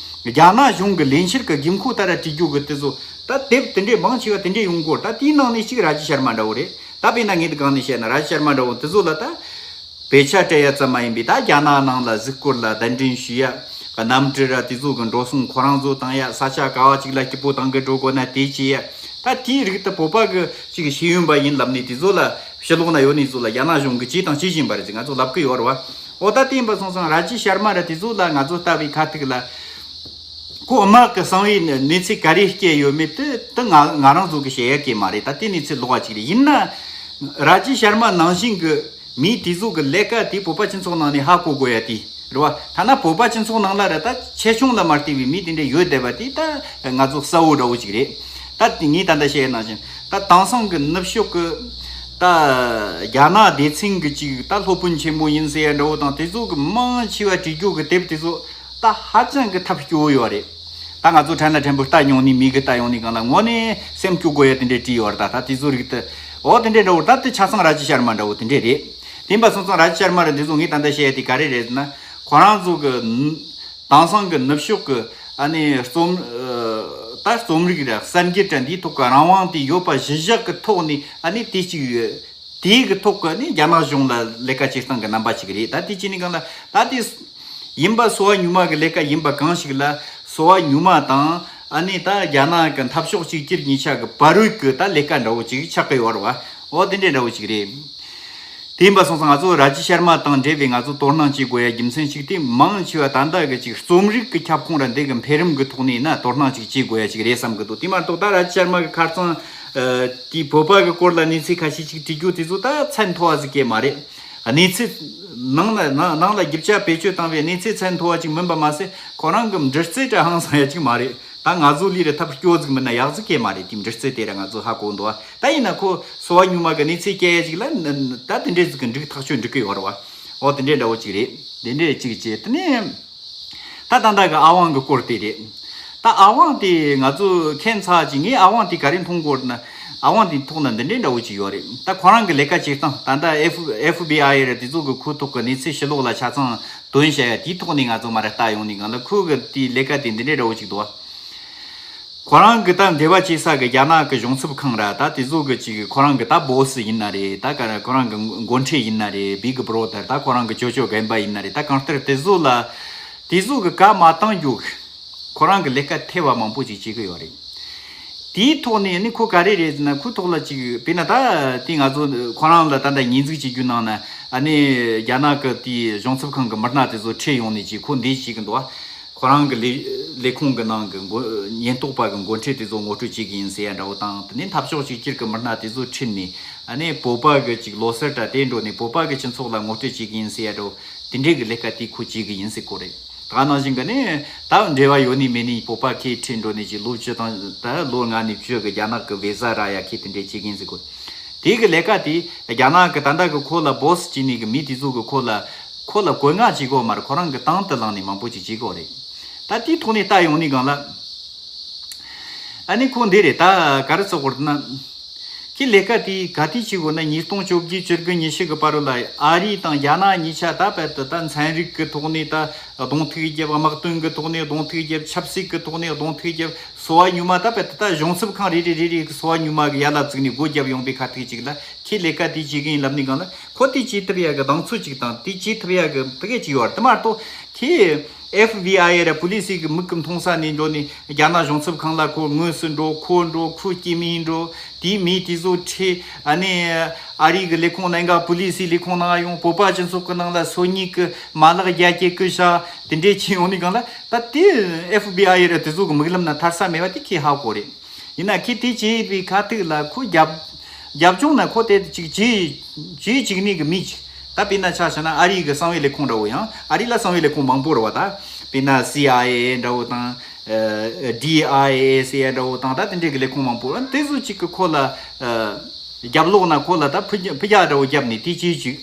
རྒྱ་ནག་གཞུང་གི་ལས་འཆར་གི་དགོས་མཁོ་ལྟར་བྲིས་རྒྱུ་གི་དེ་ཚོ་ད་དེབ་དེ་འདྲའི་མང་ཆེ་བ་དེ་འདྲའི་ཡོང་གོ། ད་དེའི་ནང་ནས་གཅིག་ར་ཇི་ཤར་མ་འདྲ་བོ་རེད། ད་དཔེར་ན་ངས་དེ་གང་ནས་བཤད་ན་ར་ཇི་ཤར་མ་འདྲ་བོ་དེ་ཚོ་ལ་ད་དཔེ་ཆ་སྤྲད་ཡ་ཙམ་མ་ཡིན་པའི་ད་རྒྱ་ནག་ནང་ལ་གཟིགས་སྐོར་ལ་གདན་འདྲེན་ཞུ་ཡ། གནམ་གྲུ་ར་དེ་ཚོ་གི་འགྲོ་སོང་ཁོ་རང་ཚོ་བཏང་ཡ། ས་ཆ་ག་བ་ཅིག་ལ་སྐྱིད་པོ་བཏང་གི་འགྲོ་དགོས་ན་དེ་བྱེད་ཡ། ད་དེའི་རིགས་དེ་བོད་པ་གི་ཅིག་ཤེས་ཡོན་པ་ཡིན་ལབ་ནས་དེ་ཚོ་ལ་ཕྱི་ལོགས་ན་ཡོད་ནས་ཚོ་ལ་རྒྱ་ནག་གཞུང་གི་ཅིག་དང་ཅི་བཞིན་པ་རེད་ཟེར་ང་ཚོ་ལབ་གི་ཡོད་རེད་བ། འོ་ད་དེ་ཡིན་པ་སོང་ཙང་ར་ཇི་ཤར་མ་ར་དེ་ཚོ་ལ་ང་ཚོ་ལྟ་བའི་ཁ་ཐུག་ལ་ཁོ་དམག་གི་གསང་བའི་གནས་ཚུལ་ག་རེ་སྐྱེལ་ཡོད་མེད་དེ་དེ་ང་ང་རང་ཚོ་གི་བཤད་ཡ་གི་མ་རེད། ད་དེ་གནས་ཚུལ་ལོགས་པ་ཅིག་རེད། ཡིན་ན་ར་ཇི་ཤར་མ་ནང་བཞིན་གི་མི་དེ་ཚོ་གི་ལས་ཀ་དེ་བོད་པ་སྤྱི་ཚོགས་ནང་ནས་ཧ་གོ་དགོས་ཡ་དེ་རེད་བ། ཐ་ན་བོད་པ་སྤྱི་ཚོགས་ནང་ལ་ར་ད་ཆེ་ཆུང་ལ་མ་ལྟོས་པའི་མི་དེ་འདྲ་ཡོད་བསྡད་པ་དེ་ད་ང་ཚོ་གསལ་བོ་འདྲ་བོ་ཅིག་རེད། ད་དེ་ངས་ད་ལྟ་བཤད་ཡ་ནང་བཞིན་ད་དེང་སང་གི་ནུབ་ཕྱོགས་གི་ད་རྒྱ་ནག་སྡེ་ཚན་གི་ཅིག་ད་སློབ་དཔོན་ཆེན་མོ་ཡིན་ཟེར་ཡ་འདྲ་བོ་དང་དེ་ཚོ་གི་མང་ཆེ་བ་བྲིས་རྒྱུ་གི་དེབ་དེ་ཚོ་ད་ཧ་ཅང་གི་ཐབས་སྐྱོ་བོ་ཡོད་རེད། ད་ང་ཚོ་ཕྲན་ལ་ཕྲན་བུ་ལྟ་མྱོང་ནི་མི་གི་ལྟ་ཡོང་ནི་གང་ལ་དངོས་གནས་སེམས་སྐྱོ་དགོས་ཡ་དེ་འདྲས་བྲིས་ཡོད་རེད། ད་ད་དེ་ཚོ་རིགས་དེ་འོ་དེ་འདྲས་འདྲ་བོ་ད་དེ་ཆ་ཚང་ར་ཇི་ཤར་མ་འདྲ་བོ་དེ་འདྲས་རེད། དེ་ཡིན་པ་སོང་ཙང་ར་ཇི་ཤར་མ་ར་འདི་ཚོ་ངས་ད་ལྟ་བཤད་ཡ་དེ་ག་རེ་རེད་ཟེར་ན་ཁོ་རང་ཚོ་གི་དེང་སང་གི་ནུབ་ཕྱོགས་ཀྱི་ཨ་ནི་རྩོམ་ད་རྩོམ་རིག་ར་གསར་འགྱུར་ར་འདིའི་ཐོག་གི་རང་དབང་དེ་ཡོད་པ་གཞི་བཞག་གི་ཐོག་ནས་ཨ་ནི་དེ་གཅིག་ཡོད། དེའི་གི་ཐོག་གི་ནི་རྒྱ་ནག་གཞུང་ལ་ལས་ཀ་བྱེད་སྟངས་ཀྱི་རྣམ་པ་ཅིག་རེད། ད་དེ་བྱས་ནས་གང་ལ་ད་དེ་ཡིན་པ་སོ་བ་ཉུལ་མ་གི་ལས་ཀ་ཡིན་པ་གང་ཞིག་ལ་སོ་བ་ཉུལ་མ་དང་ཨ་ནི་ད་རྒྱ་ནག་གི་འཐབ་ཕྱོགས་གཅིག་གྱུར་གཉིས་ཆ་གི་བར་རོལ་གི་ད་ལས་ཀ་འདྲ་བོ་ཅིག་ཆགས་གི་ཡོད་རེད་བ། འོ་དེ་འདྲས་འདྲ་བོ་ཅིག་རེད། དེ་ཡིན་པ་སོང་ཙང་ང་ཚོ་ར་ཇི་ཤར་མ་དང་འབྲེལ་བའི་ང་ཚོ་དོ་སྣང་བྱེད་དགོས་ཡ་རྒྱུ་མཚན་གཅིག་དེ་མང་ཆེ་བ་ད་ལྟ་གི་ཅིག་རྩོམ་རིག་གི་ཁྱབ་ཁོངས་ར་འདི་གི་འཕེལ་རིམ་གི་ཐོག་ནས་ན་དོ་སྣང་ཅིག་བྱེད་དགོས་ཡ་ཅིག་རེད་བསམ་གི་འདུག་དེ་མ་གཏོགས་ད་ར་ཇི་ཤར་མ་གི་ཁ་རྩང་དེའི་བོད་པ་གི་སྐོར་ལ་གནས་ཚུལ་ཁ་ཤས་ཅིག་བྲིས་རྒྱུ་དེ་ཚོ་ད་ཚད་མཐོ་བ་ཟིག་གི་མ་རེད། གནས་ཚུལ་ནང་ལ་ནང་ནང་ལ་རྒྱུ་ཆ་བེད་སྤྱོད་བཏང་བའི་གནས་ཚུལ་ཚད་མཐོ་བ་ཅིག་མིན་པ་མ་ཟད་ཁོ་རང་གི་འབྲི་རྩལ་དྲ་ཧང་སང་ཡ་ཅིག་མ་རེད། ད་ང་ཚོ་ལས་ར་ཐབས་སྐྱོ་ཟིག་མིན་ན་ཡག་ཟིག་གི་མ་རེད། དེའི་འབྲི་རྩལ་དེ་ར་ང་ཚོ་ཧ་གོ་འདུག་ད་ཡིན་ན་ཁོ་སོ་བ་ཉུལ་མ་གི་གནས་ཚུལ་སྐྱེལ་ཡ་ཅིག་ལ་ད་དེ་འདྲས་ཟིག་གི་འགྲིག་ཐག་ཆོད་འགྲིག་གི་ཡོད་རེད་བ། འོ་དེ་འདྲས་འདྲ་བོ་ཅིག་རེད། དེ་འདྲས་ཅིག་བྱས་དེ་ནས། ད་ད་ལྟ་གི་ཨ་ཝང་གི་སྐོར་དེ་རེད། ད་ཨ་ཝང་དེ་ང་ཚོ་ཁྱད་མཚར་ཅིག་ངས་ཨ་ཝང་དེ་ག་རེ་མཐོང་གོ་ན་ཨ་ཝང་དེ་ཐོག་ན་འདི་འདྲའི་འདྲ་བོ་ཅིག་ཡོད་རེད། ད་ཁོ་རང་གི་ལས་ཀ་བྱེད་སྟངས་ད་ལྟ་ཨེཕ་ཨེཕ་བི་ཨའི་རེད། དེ་ཚོ་གི་ཁོའི་ཐོག་གི་གནས་ཚུལ་ཕྱི་ལོགས་ལ་ཆ་ཚང་དོན་བྱ་ཡ་དེའི་ཐོག་ནས་ང་ཚོ་མ་ར་ལྟ་ཡོང་ནས་གང་ལ་ཁོའི་གི་དེའི་ལས་ཀ་དེ་འདི་འདྲའི་འདྲ་བོ་ཅིག་འདུག་བ། ཁོ་རང་གི་ད་འབྲེལ་བ་བྱེད་ས་གི་རྒྱ་ནག་གི་གཞུང་ཚབ་ཁང་ར་ད་དེ་ཚོ་གི་ཅིག་ཁོ་རང་གི་ད་སྦོ་སི་ཡིན་ན་རེད། ད་ག་ཁོ་རང་གི་འགོ་ཁྲིད་ཡིན་ན་རེད། བིག་བྷི་རོ་དར་ད་ཁོ་རང་གི་ཅོ་ཅོ་རྒན་པ་ཡིན་ན་རེད། ད་གང་ལྟར་དེ་ཚོ་ལ་དེ་ཚོ་གི་བཀའ་མ་བཏང་རྒྱུ་གི་ཁོ་རང་གི་ལས་ཀ་ཐེ་བ་མང་པོ་ཅིག་བྱེད་གི་ཡོད་རེད། དེའི་ཐོག་ནས་ནི་ཁོ་ག་རེ་རེད་ཟེར་ན། ཁོའི་ཐོག་ལ་ཅིག་དཔེར་ན་ད་དེ་ང་ཚོ་ཁོ་རང་ལ་ད་ལྟ་ཉེས་འཛུགས་བྱེད་རྒྱུ་ནང་ན་ཨ་ནི་རྒྱ་ནག་གི་དེའི་གཞུང་ཚབ་ཁང་གི་མི་སྣ་དེ་ཚོ་ཁྲིད་ཡོང་ནས་ཅིག་ཁོ་འདི་བྱེད་གི་འདུག་ཁོ་རང་གི་ལས་ལས་ཁུངས་གི་ནང་གི་འགོ་ཉེན་རྟོག་པ་གི་འགོ་ཁྲིད་དེ་ཚོ་ངོ་སྤྲོད་བྱེད་གི་ཡིན་ཟེར་ཡ་འདྲ་བོ་དང་། དེ་ནས་འཐབ་ཕྱོགས་གཅིག་གྱུར་གི་མི་སྣ་དེ་ཚོ་ཁྲིད་ནས་ཨ་ནི་བོད་པ་གི་ཅིག་ལོ་གསར་དྲ་དེ་འགྲོ་ནས་བོད་པ་གི་སྤྱི་ཚོགས་ལ་ངོ་སྤྲོད་བྱེད་གི་ཡིན་ཟེར་ཡ་འདྲ་བོ་དེ་འདྲའི་གི་ལས་ཀ་དེ་ཁོ་བྱེད་གི་ཡིན་ཟེར་གོ་རེད། ད་ནང་བཞིན་གི་ནི་ད་འབྲེལ་བ་ཡོད་ནི་མེད་ནི་བོད་པ་ཁྱེད་ཁྲིད་འགྲོ་ནས་ཅིག་ལོ་བཅུ་དང་ད་ལོ་ལྔ་ནས་བཅུ་གི་རྒྱ་ནག་གི་བི་ཟ་རག་ཡ་ཁྱེད་དེ་འདྲའི་བྱེད་གི་ཡིན་ཟེར་གོ། དེ་གི་ལས་ཀ་དེ་རྒྱ་ནག་གི་ད་ལྟ་གི་ཁོ་ལ་སྦོ་སི་བྱེད་ནི་གི་མི་དེ་ཚོ་གི་ཁོ་ལ་ཁོ་ལ་གོ་ང་བྱེད་གོ་མ་རེད། ཁོ་རང་གི་དང་དུ་བླངས་ནས་མང་པོ་ཅིག་བྱེད་གོ་རེད། ད་དེའི་ཐོག་ནས་ལྟ་ཡོང་ནི་གང་ལ། ཨ་ནི་ཁོ་འདི་རེད། ད་ག་རེ་ཚོགས་གོ་ན། ཁྱི་ལས་ཀ་དེ་ག་དུས་བྱེད་དགོས་ན་ཉིས་སྟོང་བཅོ་བརྒྱད་བཅུ་དགུ་ཉི་ཤུ་གི་བར་ལ་ཨ་རི་དང་རྒྱ་ནག་གཉིས་ཆ་ད་བར་དུ་ད་ཚན་རིག་གི་ཐོག་ནས་ད་གདོང་ཐུག་རྒྱབ། དམག་དོན་གི་ཐོག་ནས་གདོང་ཐུག་རྒྱབ། ཆབ་སྲིད་གི་ཐོག་ནས་གདོང་ཐུག་རྒྱབ། སོ་བ་ཉུལ་མ་ད་བར་དུ་ད་གཞུང་ཚབ་ཁང་རེ་རེ་རེ་རེ་གི་སོ་བ་ཉུལ་མ་གི་ཡ་ལ་བཙུགས་ནས་སྒོ་བརྒྱབ་ཡོང་པའི་ཁ་ཐུག་ཅིག་ལ་ཁྱི་ལས་ཀ་དེ་བྱེད་གི་ཡིན་ལབ་ནི་གང་ལ། ཁོ་དེ་བྱེད་ཐུབ་ཡ་གི་གདེང་ཚོད་ཅིག་དང་དེ་བྱེད་ཐུབ་ཡ་གི་ཕ་གི་ཅིག་ཡོད་རེད། དེ་མ་གཏོགས་ཁྱི་ཨེཕ་བི་ཨའི་ར་པུ་ལི་སི་གི་མིག་གིས་མཐོང་ས་ནས་འགྲོ་ནས་རྒྱ་ནག་གཞུང་ཚབ་ཁང་ལ་ཁོ་དངོས་སུ་འགྲོ། ཁོ་འགྲོ། ཁོའི་སྐྱེ་དམན་འགྲོ། དེའི་མི་དེ་ཚོ་ཁྲིད། ཨ་ནི་ཨ་རི་གི་ལས་ཁུངས་ནང་ག་པུ་ལི་སི་ལས་ཁུངས་ནང་ཡོང་། བོད་པ་སྤྱི་ཚོགས་གི་ནང་ལ་སོ་ཉིད་གི་མ་ལག་རྒྱ་སྐྱེད་གི་བྱ་དེ་འདྲས་ཁྱི་ཡོང་ནི་གང་ལ། ད་དེ་ཨེཕ་བི་ཨའི་ར་དེ་ཚོ་གི་མིག་ལམ་ན་ཐར་ས་མེད་པ་དེ་ཁྱི་ཧ་གོ་རེད། ཡིན་ན་ཁྱི་དེ་བྱེད་པའི་ཁ་ཐུག་ལ་ཁོ་རྒྱབ་རྒྱབ་ལྗོངས་ན་ཁོ་དེ་ཅིག་བྱེད་བྱེད་བཅུག་ནི་གི་མི་ཅིག་ད་དཔེར་ན་ཆ་བཞག་ན་ཨ་རི་གི་གསང་བའི་ལས་ཁུངས་འདྲ་བོ། ཡང་ཨ་རི་ལ་གསང་བའི་ལས་ཁུངས་མང་པོ་རེད་བ། ད་དཔེར་ན་སི་ཨའི་ཨེ་འདྲ་བོ་དང་། ཨ་ཌི་ཨའི་ཨེ་ཟེར་ཡ་འདྲ་བོ་དང་། ད་དེ་འདྲའི་གི་ལས་ཁུངས་མང་པོ་རེད། དེ་ཚོ་ཅིག་གི་ཁོ་ལ་ཨ་རྒྱབ་ལོགས་ན་ཁོ་ལ་ད་ཕུ་ཕུ་རྒྱག་འདྲ་བོ་བརྒྱབ་ནས་དེ་བྱེད་བཅུག་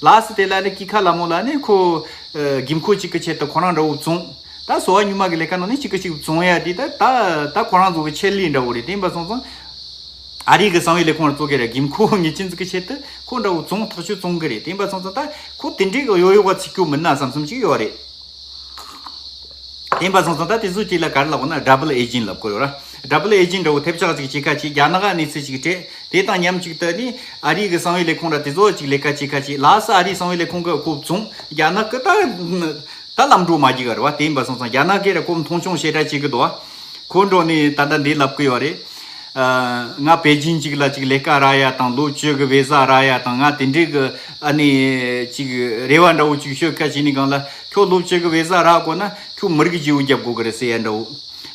ལགས་སོ། དེ་ལ་ནི་སྐྱིད་ཁ་ལ་མོ་ལ་ནི་ཁོ་ཨ་དགོས་མཁོ་གཅིག་གི་ཆེད་དུ་ཁོ་རང་འདྲ་བོ་བཙོང་། ད་སོ་བ་ཉུལ་མ་གི་ལས་ཀ་ནང་ནས་གཅིག་གི་གཅིག་བཙོང་ཡ་དེ་ད་ད་ད་ཁོ་རང་ཚོ་གི་ཆེད་ལས་འདྲ་བོ་རེད། དེ་ཡིན་པ་སོང་ཙང་ཨ་རི་གི་གསང་བའི་ལས་ཁུངས་ལ་བཙོང་གི་ར་དགོས་མཁོ་ངེས་ཅན་ཟིག་གི་ཆེད་དུ་ཁོ་འདྲ་བོ་བཙོང་ཐག་ཆོད་བཙོང་གི་རེད། དེ་ཡིན་པ་སོང་ཙང་ད་ཁོ་དེ་འདྲའི་གི་ཡོ་ཡོ་བ་ཚིག་སྐྱོ་མིན་ན་བསམ་བསམ་ཅིག་ཡོད་རེད། དེ་ཡིན་པ་སོང་ཙང་ད་དེ་ཚོ་གཅིག་ལ་ག་རེ་ལབ་དགོས་ན་ཌབ་བལ་ཨེ་ཇེན་ལབ་དགོས་ཡོད་ར། ཌབ་བལ་ཨེ་ཇེན་འདྲ་བོ་ཐེབས་ཆག་ཅིག་བྱེད་ཁ་ཅིག་རྒྱ་ནག་ག་གནས་ཚུལ་ཅིག་སྤྲད། དེ་དང་མཉམ་གཅིག་ཏུ་ནི་ཨ་རི་གི་གསང་བའི་ལས་ཁུངས་ར་དེ་ཚོ་ཅིག་ལས་ཀ་བྱེད་ཁ་ཅིག་ལགས་སོ། ཨ་རིའི་གསང་བའི་ལས་ཁུངས་གི་ཁོ་བཙོང་། རྒྱ་ནག་གི་ད་ད་ལམ་འགྲོ་མ་བགྱིད་ག་རེད་བ། དེ་ཡིན་པ་སོང་ཙང་རྒྱ་ནག་གིས་ར་ཁོ་མཐོང་ཆུང་ཞེ་དྲག་བྱེད་གི་འདུག་བ། ཁོ་འགྲོ་ནས་ད་ལྟ་འདི་ལབ་གི་ཡོད་རེད། ཨ་ང་པེ་ཅིན་ཅིག་ལ་ཅིག་ལས་ཀ་རག་ཡ་དང་ལོ་བཅུ་གི་བི་ཟ་རག་ཡ་དང་། ང་དེ་འདྲའི་གི་ཨ་ནི་ཅིག་རེ་བ་འདྲ་བོ་ཅིག་ཤོད་ཁ་བྱེད་ནི་གང་ལ། ཁྱོད་ལོ་བཅུ་གི་བི་ཟ་རག་དགོས་ན་ཁྱོད་མི་རིགས་བརྗེ་བོ་རྒྱབ་དགོས་གི་རེད་ཟེར་ཡ་འདྲ་བོ།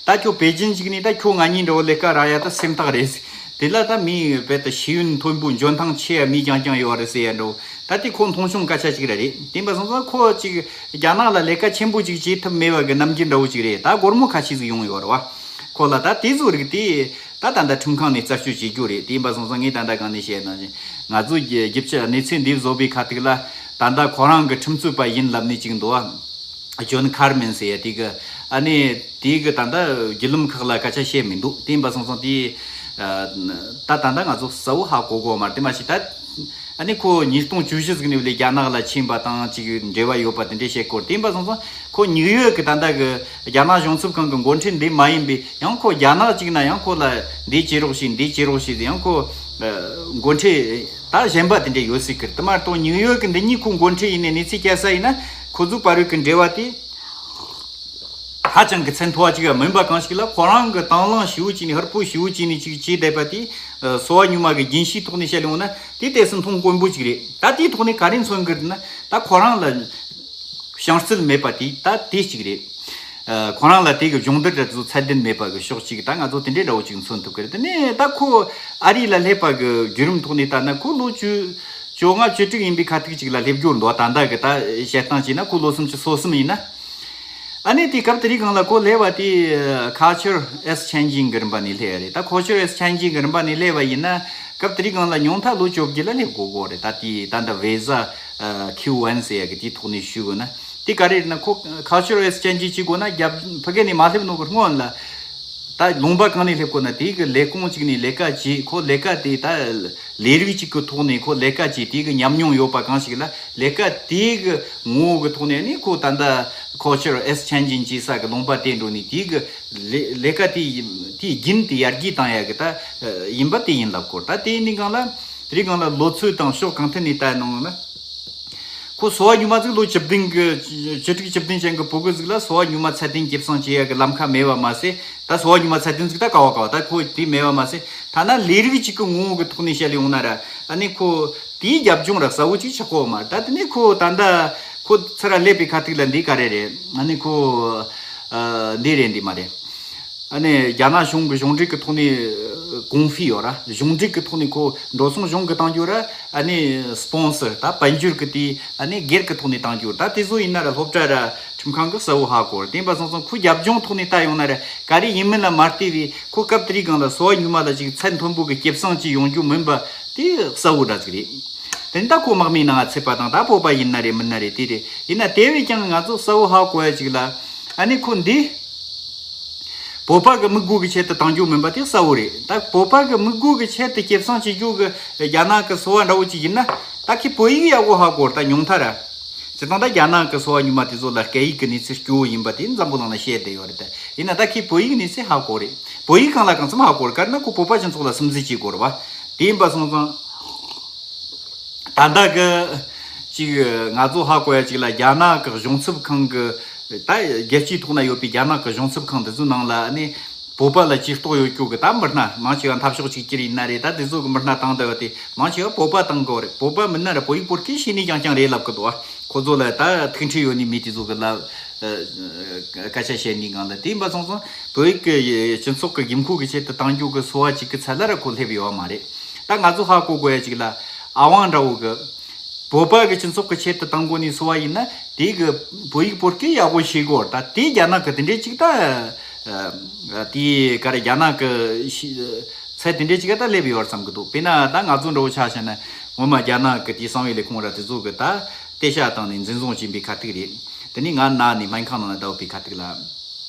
ད་ཁྱོད་པེ་ཅིན་ཅིག་ནས་ད་ཁྱོད་ང་གཉིས་འདྲ་བོ་ལས་ཀ་རག་ཡ་ད་སེམས་ཐག་རེད། དེ་ལ་ད་མི་རྦད་དེ་ཤེས་ཡོན་མཐོན་པོ་འཇོན་ཐང་ཆེ་ཡ་མི་རྐྱང་རྐྱང་ཡོད་རེད་ཟེར་ཡ་འདྲ་བོ། ད་དེ་ཁོ་མཐོང་ཆུང་སྐད་ཆ་ཅིག་ར་རེད། དེ་ཡིན་པ་སོང་ཙང་ཁོ་ཅིག་རྒྱ་ནག་ལ་ལས་ཀ་ཆེན་པོ་ཅིག་བྱེད་ཐུབ་མེད་པ་གི་རྣམ་འགྱུར་འདྲ་བོ་ཅིག་རེད། ད་སྒོར་མོ་ཁ་ཤས་ཟིག་ཡོང་ཡོད་རེད་བ། ཁོ་ལ་ད་དེ་ཚོ་རིགས་དེ་ད་ད་ལྟ་ཁྲིམས་ཁང་ནས་རྩད་གཅོད་བྱེད་རྒྱུ་རེད། དེ་ཡིན་པ་སོང་ཙང་ངས་ད་ལྟ་གང་ནས་བཤད་ན་ང་ཚོ་རྒྱལ་རྒྱལ་སྤྱི་གནས་ཚུལ་འདི་བཟོ་བའི་ཁ་ཐུག་ལ་ད་ལྟ་ཁོ་རང་གི་ཁྲིམས་རྩོད་པ་ཡིན་ལབ་ནས་ཅིག་འདུག་བ། ཇོན་ཁར་མན་ཟེར་ཡ་དེ་གི་ཨ་ནི་དེ་གི་ད་ལྟ་བརྒྱུད་ལམ་ཁག་ལ་སྐད་ཆ་བཤད་མི་འདུག་དེ་ཡིན་པ་སོང་ཙང་དེ་ད་ད་ལྟ་ང་ཚོ་གསལ་བོ་ཧ་གོ་གོ་མ་རེད། དེ་མ་ཞིག་ད་ཨ་ནི་ཁོ་ཉིས་སྟོང་བཅུ་བཞི་ཟིག་ནས་བླས་རྒྱ་ནག་ལ་ཕྱིན་པ་དང་ཅིག་འབྲེལ་བ་ཡོད་པ་དེ་འདྲས་བཤད་སྐོར། དེ་ཡིན་པ་སོང་ཙང་ཁོ་ཉིའུ་ཡོག་གི་ད་ལྟ་གི་རྒྱ་ནག་གཞུང་ཚབ་ཁང་གི་འགོ་ཁྲིད་འདི་མ་ཡིན་པའི་ཡང་ཁོ་རྒྱ་ནག་ཅིག་ན་ཡང་ཁོ་ལ་འདི་བྱེད་རོགས་ཞེས་འདི་བྱེད་རོགས་ཞེས་ཡང་ཁོ་འགོ་ཁྲིད། ད་གཞན་པ་དེ་འདྲ་ཡོད་སྲིད་ཀྱི་རེད། དེ་མ་གཏོགས་ཉིའུ་ཡོག་གི་འདི་གཉིས་ཁོ་འགོ་ཁྲིད་ཡིན་ནའི་གནས་ཚུལ་བསྐྱལ་ས་ཡིན་ན་ཁོ་ཚོ་བར་གྱི་འབྲེལ་བ་དེ་ཧ་ཅང་གི་ཚད་མཐོ་བ་ཅིག་མིན་པ་གང་ཞིག་ལ། ཁོ་རང་གི་དང་བླངས་ཞེ་པོ་ཅིག་ནས་ཧུར་པོ་ཞེ་པོ་ཅིག་ནས་ཅིག་བྱས་བསྡད་པ་དེ་སོ་བ་ཉུལ་མ་གི་རྒྱུན་ཤེས་ཐོག་ནས་བཤད་ཡོང་ན་དེ་ཏོག་ཙམ་མཐོང་དཀོན་པོ་ཅིག་རེད། ད་དེའི་ཐོག་ནས་ག་རེ་མཚོན་གི་རེད་ན། ད་ཁོ་རང་ལ་བྱང་རྩལ་མེད་པ་དེ་ད་དེ་གཅིག་རེད། ཨ་ཁོ་རང་ལ་དེ་གི་སྦྱོང་བརྡར་དེ་ཚོ་ཚད་ལྡན་མེད་པ་གི་ཕྱོགས་གཅིག་ད་ང་ཚོ་དེ་འདྲའི་འདྲ་བོ་ཅིག་མཚོན་ཐུབ་ཀྱི་རེད། དེ་ནས་ད་ཁོ་ཨ་རི་ལ་སླེབས་པ་གི་བརྒྱུད་རིམ་ཐོག་ནས་ལྟར་ན་ཁོ་ལོ་བཅུ་བཅོ་ལྔ་བཅུ་དྲུག་ཡིན་པའི་ཁ་ཐུག་ཅིག་ལ་སླེབས་རྒྱུ་འདུག་ད་ལྟ་གི་ད་བཤད་སྟངས་བྱས་ན་ཁོ་ལོ་སུམ་ཅུ་སོ་གསུམ་ཡིན་ན། ཨ་ནི་དེ་སྐབས་དེ་རིང་སྒང་ལ་ཁོ་སླེབས་པ་དེ་culture is changing གི་རིམ་པ་ནས་སླེབས་ཡ་རེད། ད་culture is changing གི་རིམ་པ་ནས་སླེབས་པ་ཡིན་ན་སྐབས་དེ་རིང་སྒང་ལ་ཉུང་མཐའ་ལོ་བཅོ་བརྒྱད་ལ་སླེབས་དགོས་ཀྱི་རེད། ད་དེ་ད་ལྟ་visa Q one ཟེར་ཡ་གི་དེའི་ཐོག་ནས་ཞུས་དགོས་ན། དེ་ག་རེ་རེད་ན་ཁོ་culture is changing བྱེད་དགོས་ན་རྒྱབ་ཕ་གི་ནས་མ་སླེབས་ནོ་གི་སྔོན་ལ་ ད་ལུང་པ་གང་ནས་སླེབས་དགོས་ན། དེ་གི་ལས་ཁུངས་གཅིག་ནས་ལས་ཀ་བྱེད། ཁོ་ལས་ཀ་དེ་ད་ལས་རིགས་གཅིག་གི་ཐོག་ནས་ཁོ་ལས་ཀ་བྱེད། དེ་གི་ཉམས་མྱོང་ཡོད་པ་གང་ཞིག་ལ་ལས་ཀ་དེ་གི་ངོ་བོ་གི་ཐོག་ནས་ནི་ཁོ་ད་ལྟ་culture is changing བྱེད་ས་གི་ལུང་པ་དེ་འགྲོ་ནས། དེ་གི་ལས་ལས་ཀ་དེ་དེ་རྒྱུན་དེ་ཡར་རྒྱས་བཏང་ཡ་གི་ད་ཡིན་པ་དེ་ཡིན་ལབ་དགོས། ད་དེ་ཡིན་ནི་གང་ལ། དེ་རིང་གང་ལ་ལོ་ཚོད་དང་ཕྱོགས་གང་ཐད་ནས་ལྟ་ཡོང་ན། ཁོ་གསོ་བ་སྙོམས་མ་ཟིག་ལོ་བཅུ་བདུན་གི་བཅུ་དྲུག་བཅུ་བདུན་ཅན་གི་ཕྲུ་གུ་ཟིག་ལ་གསོ་བ་སྙོམས་མ་ཚད་ལྡན་སྐྱེད་སྲིང་བྱེད་ཡ་གི་ལམ་ཁ་མེད་པ་མ་ཟད། ད་གསོ་བ་སྙོམས་མ་ཚད་ལྡན་ཟིག་ད་ག་བ་ག་བ་ད་ཁོ་དེ་མེད་པ་མ་ཟད། ཐ་ན་ལས་རིགས་གཅིག་གི་ངོ་བོ་གི་ཐོག་ནས་བཤད་ལེ་ཡོང་ན་ར། ཨ་ནི་ཁོ་དེའི་རྒྱབ་ལྗོངས་ར་གསལ་བོ་ཅིག་ཆགས་གོ་མ་རེད། ད་དེ་ནས་ཁོ་ད་ལྟ་ཁོ་ཚུར་ར་སླེབས་པའི་ཁ་ཐུག་ལ་འདི་ག་རེ་རེད། ཨ་ནི་ཁོ་ཨ་འདི་རེད་འདི་མ་རེད། ཨ་ནི་རྒྱ་ནག་གཞུང་གི་གཞུང་འབྲེལ་གྱི་ཐོག་ནས་གོང་འཕེལ་ཡོད་ར། གཞུང་འབྲེལ་གྱི་ཐོག་ནས་ཁོ་འགྲོ་སོང་གཞུང་གི་བཏང་རྒྱུ་ར། ཨ་ནི་སྤོན་སར་ད་དཔལ་འབྱོར་གྱི་དེ་ཨ་ནི་སྒེར་གྱི་ཐོག་ནས་བཏང་རྒྱུ། ད་དེ་ཚོ་ཡིན་ན་ར་སློབ་གྲྭ་ར་ཁྲིམས་ཁང་གི་གསལ་བོ་ཧ་གོ་ར། དེ་ཡིན་པ་སོང་ཙང་ཁོའི་རྒྱབ་ལྗོངས་ཐོག་ནས་ལྟ་ཡོང་ན་ར་ག་རེ་ཡིན་མིན་ལ་མ་ལྟོས་པའི་ཁོ་སྐབས་དེ་རིང་གང་ལ་གསོ་བ་སྙོམས་མ་ལ་ཅིག་ཚད་མཐོན་པོ་གི་སྐྱེད་སྲིང་ཅིག་ཡོང་རྒྱུ་མིན་པ་དེ་གསལ་བོ་འདྲ་ཟིག་རེད། དེ་ནི་ད་ཁོ་དམག་མིའི་ནང་ཚུད་པ་དང་ད་བོད་པ་ཡིན་ན་རེད་མིན་ན་རེད་དེ་རེད། ཡིན་ན་དེ་བས་ཀྱང་ང་ཚོ་གསལ་བོ་ཧ་གོ་ཡ་ཅིག་ལ། ཨ་ནི་ཁོ་འདི་བོད་པ་གི་དམིགས་སྒོ་གི་ཆེད་དུ་བཏང་རྒྱུ་མིན་པ་དེ་གསལ་བོ་རེད། ད་བོད་པ་གི་དམིགས་སྒོ་གི་ཆེད་དུ་སྐྱེད་སྲིང་བྱེད་རྒྱུ་གི་རྒྱ་ནག་གི་གསོ་བ་འདྲ་བོ་ཅིག་ཡིན་ན། ད་ཁོས་བོད་ཡིག་ཡག་པོ་ཧ་གོ་ར། ད་ཉུང་མཐའ་ར། སྤྱིར་བཏང་ད་རྒྱ་ནག་གི་གསོ་བ་སྙོམས་མ་དེ་ཚོ་ལ་སྐད་ཡིག་གི་གནས་ཚུལ་སྐྱོ་བོ་ཡིན་པ་དེ་འཛམ་བུ་གླིང་ན་བཤད་བསྡད་ཡོད་རེད། ད་ཡིན་ན་ད་ཁོས་བོད་ཡིག་གནས་ཚུལ་ཧ་གོ་རེད། བོད་ཡིག་གང་ལ་གང་འཚམ་ཧ་གོ་རེད། ག་རེ་ན་ཁོ་བོད་པ་སྤྱི་ཚོགས་ལ་སིམ་འཛུལ་བྱེད་དགོས་རེད་བ། དེ་ཡིན་པ་སོང་ཙང་། ད་ལྟ་གི་ཅིག་ང་ཚོ་ཧ་གོ་ཡ་ཅིག་ལ་རྒྱ་ནག་གི་གཞུང་ཚབ་ཁང་གི་ད་རྒྱལ་སྤྱིའི་ཐོག་ན་ཡོད་པའི་རྒྱ་ནག་གི་གཞུང་ཚབ་ཁང་དེ་ཚོའི་ནང་ལ་ནི་བོད་པ་ལ་ཇུས་གཏོགས་ཡོད་རྒྱུ་གི་ད་མི་སྣ་མང་ཆེ་བ་འཐབ་ཕྱོགས་གཅིག་གྱུར་ཡིན་ན་རེད། ད་དེ་ཚོ་གི་མི་སྣ་བཏང་བསྡད་ཡོད་དེ་མང་ཆེ་བ་བོད་པ་བཏང་གི་ཡོད་རེད། བོད་པ་མིན་ན་ར་བོད་ཡིག་བོད་སྐད་ཤེས་ནི་རྐྱང་རྐྱང་རེད་ལབ་གི་འདུག་ཁོ་ཚོ་ལ་ད་ཐུགས་འཕྲད་ཡོད་ནི་མི་དེ་ཚོ་གི་ལ་སྐད་ཆ་བཤད་ནི་སྒང་ལ། དེ་ཡིན་པ་སོང་ཙང་བོད་ཡིག་གི་སྤྱི་ཚོགས་ཀྱི་དགོས་མཁོ་གི་ཆེད་དུ་བཏང་རྒྱུ་གི་གསོ་བ་གཅིག་གི་ཚད་ལ་ར་ཁོ་སླེབས་ཡོད་མ་རེད། ད་ང་ཚོ་ཧ་གོ་དགོས་ཡ་གཅིག་ལ་ཨ་ཝང་འདྲ་བོ་གི་བོད་པ་གི་སྤྱི་ཚོགས་ཀྱི་ཆེད་དུ་བཏང་དགོས་ནི་གསོ་བ་ཡིན་ན་དེ་གི་བོད་ཡིག་བོད་སྐད་ཡག་པོ་ཤེས་དགོས། ད་དེ་རྒྱ་ནག་གི་དེ་འདྲས་གཅིག་ད་དེ་ག་རེ་རྒྱ་ནག་གི་ཤི་ཚད་དེ་འདྲས་གཅིག་ད་སླེབས་ཡོད་བསམ་གི་འདུག་དཔེར་ན་ད་ང་ཚོ་འདྲ་བོ་ཆ་བཞག་ན་ངོ་མ་རྒྱ་ནག་གི་དེ་གསང་བའི་ལས་ཁུངས་ར་དེ་ཚོ་གི་ད་ལྟེ་ཤ་བཏང་ནས་འཛིན་བཟུང་བྱིན་པའི་ཁ་ཐུག་རེད། དེ་ནས་ང་ན་ནས་སྨན་ཁང་ནང་ལ་བསྡད་པའི་ཁ་ཐུག་ལ།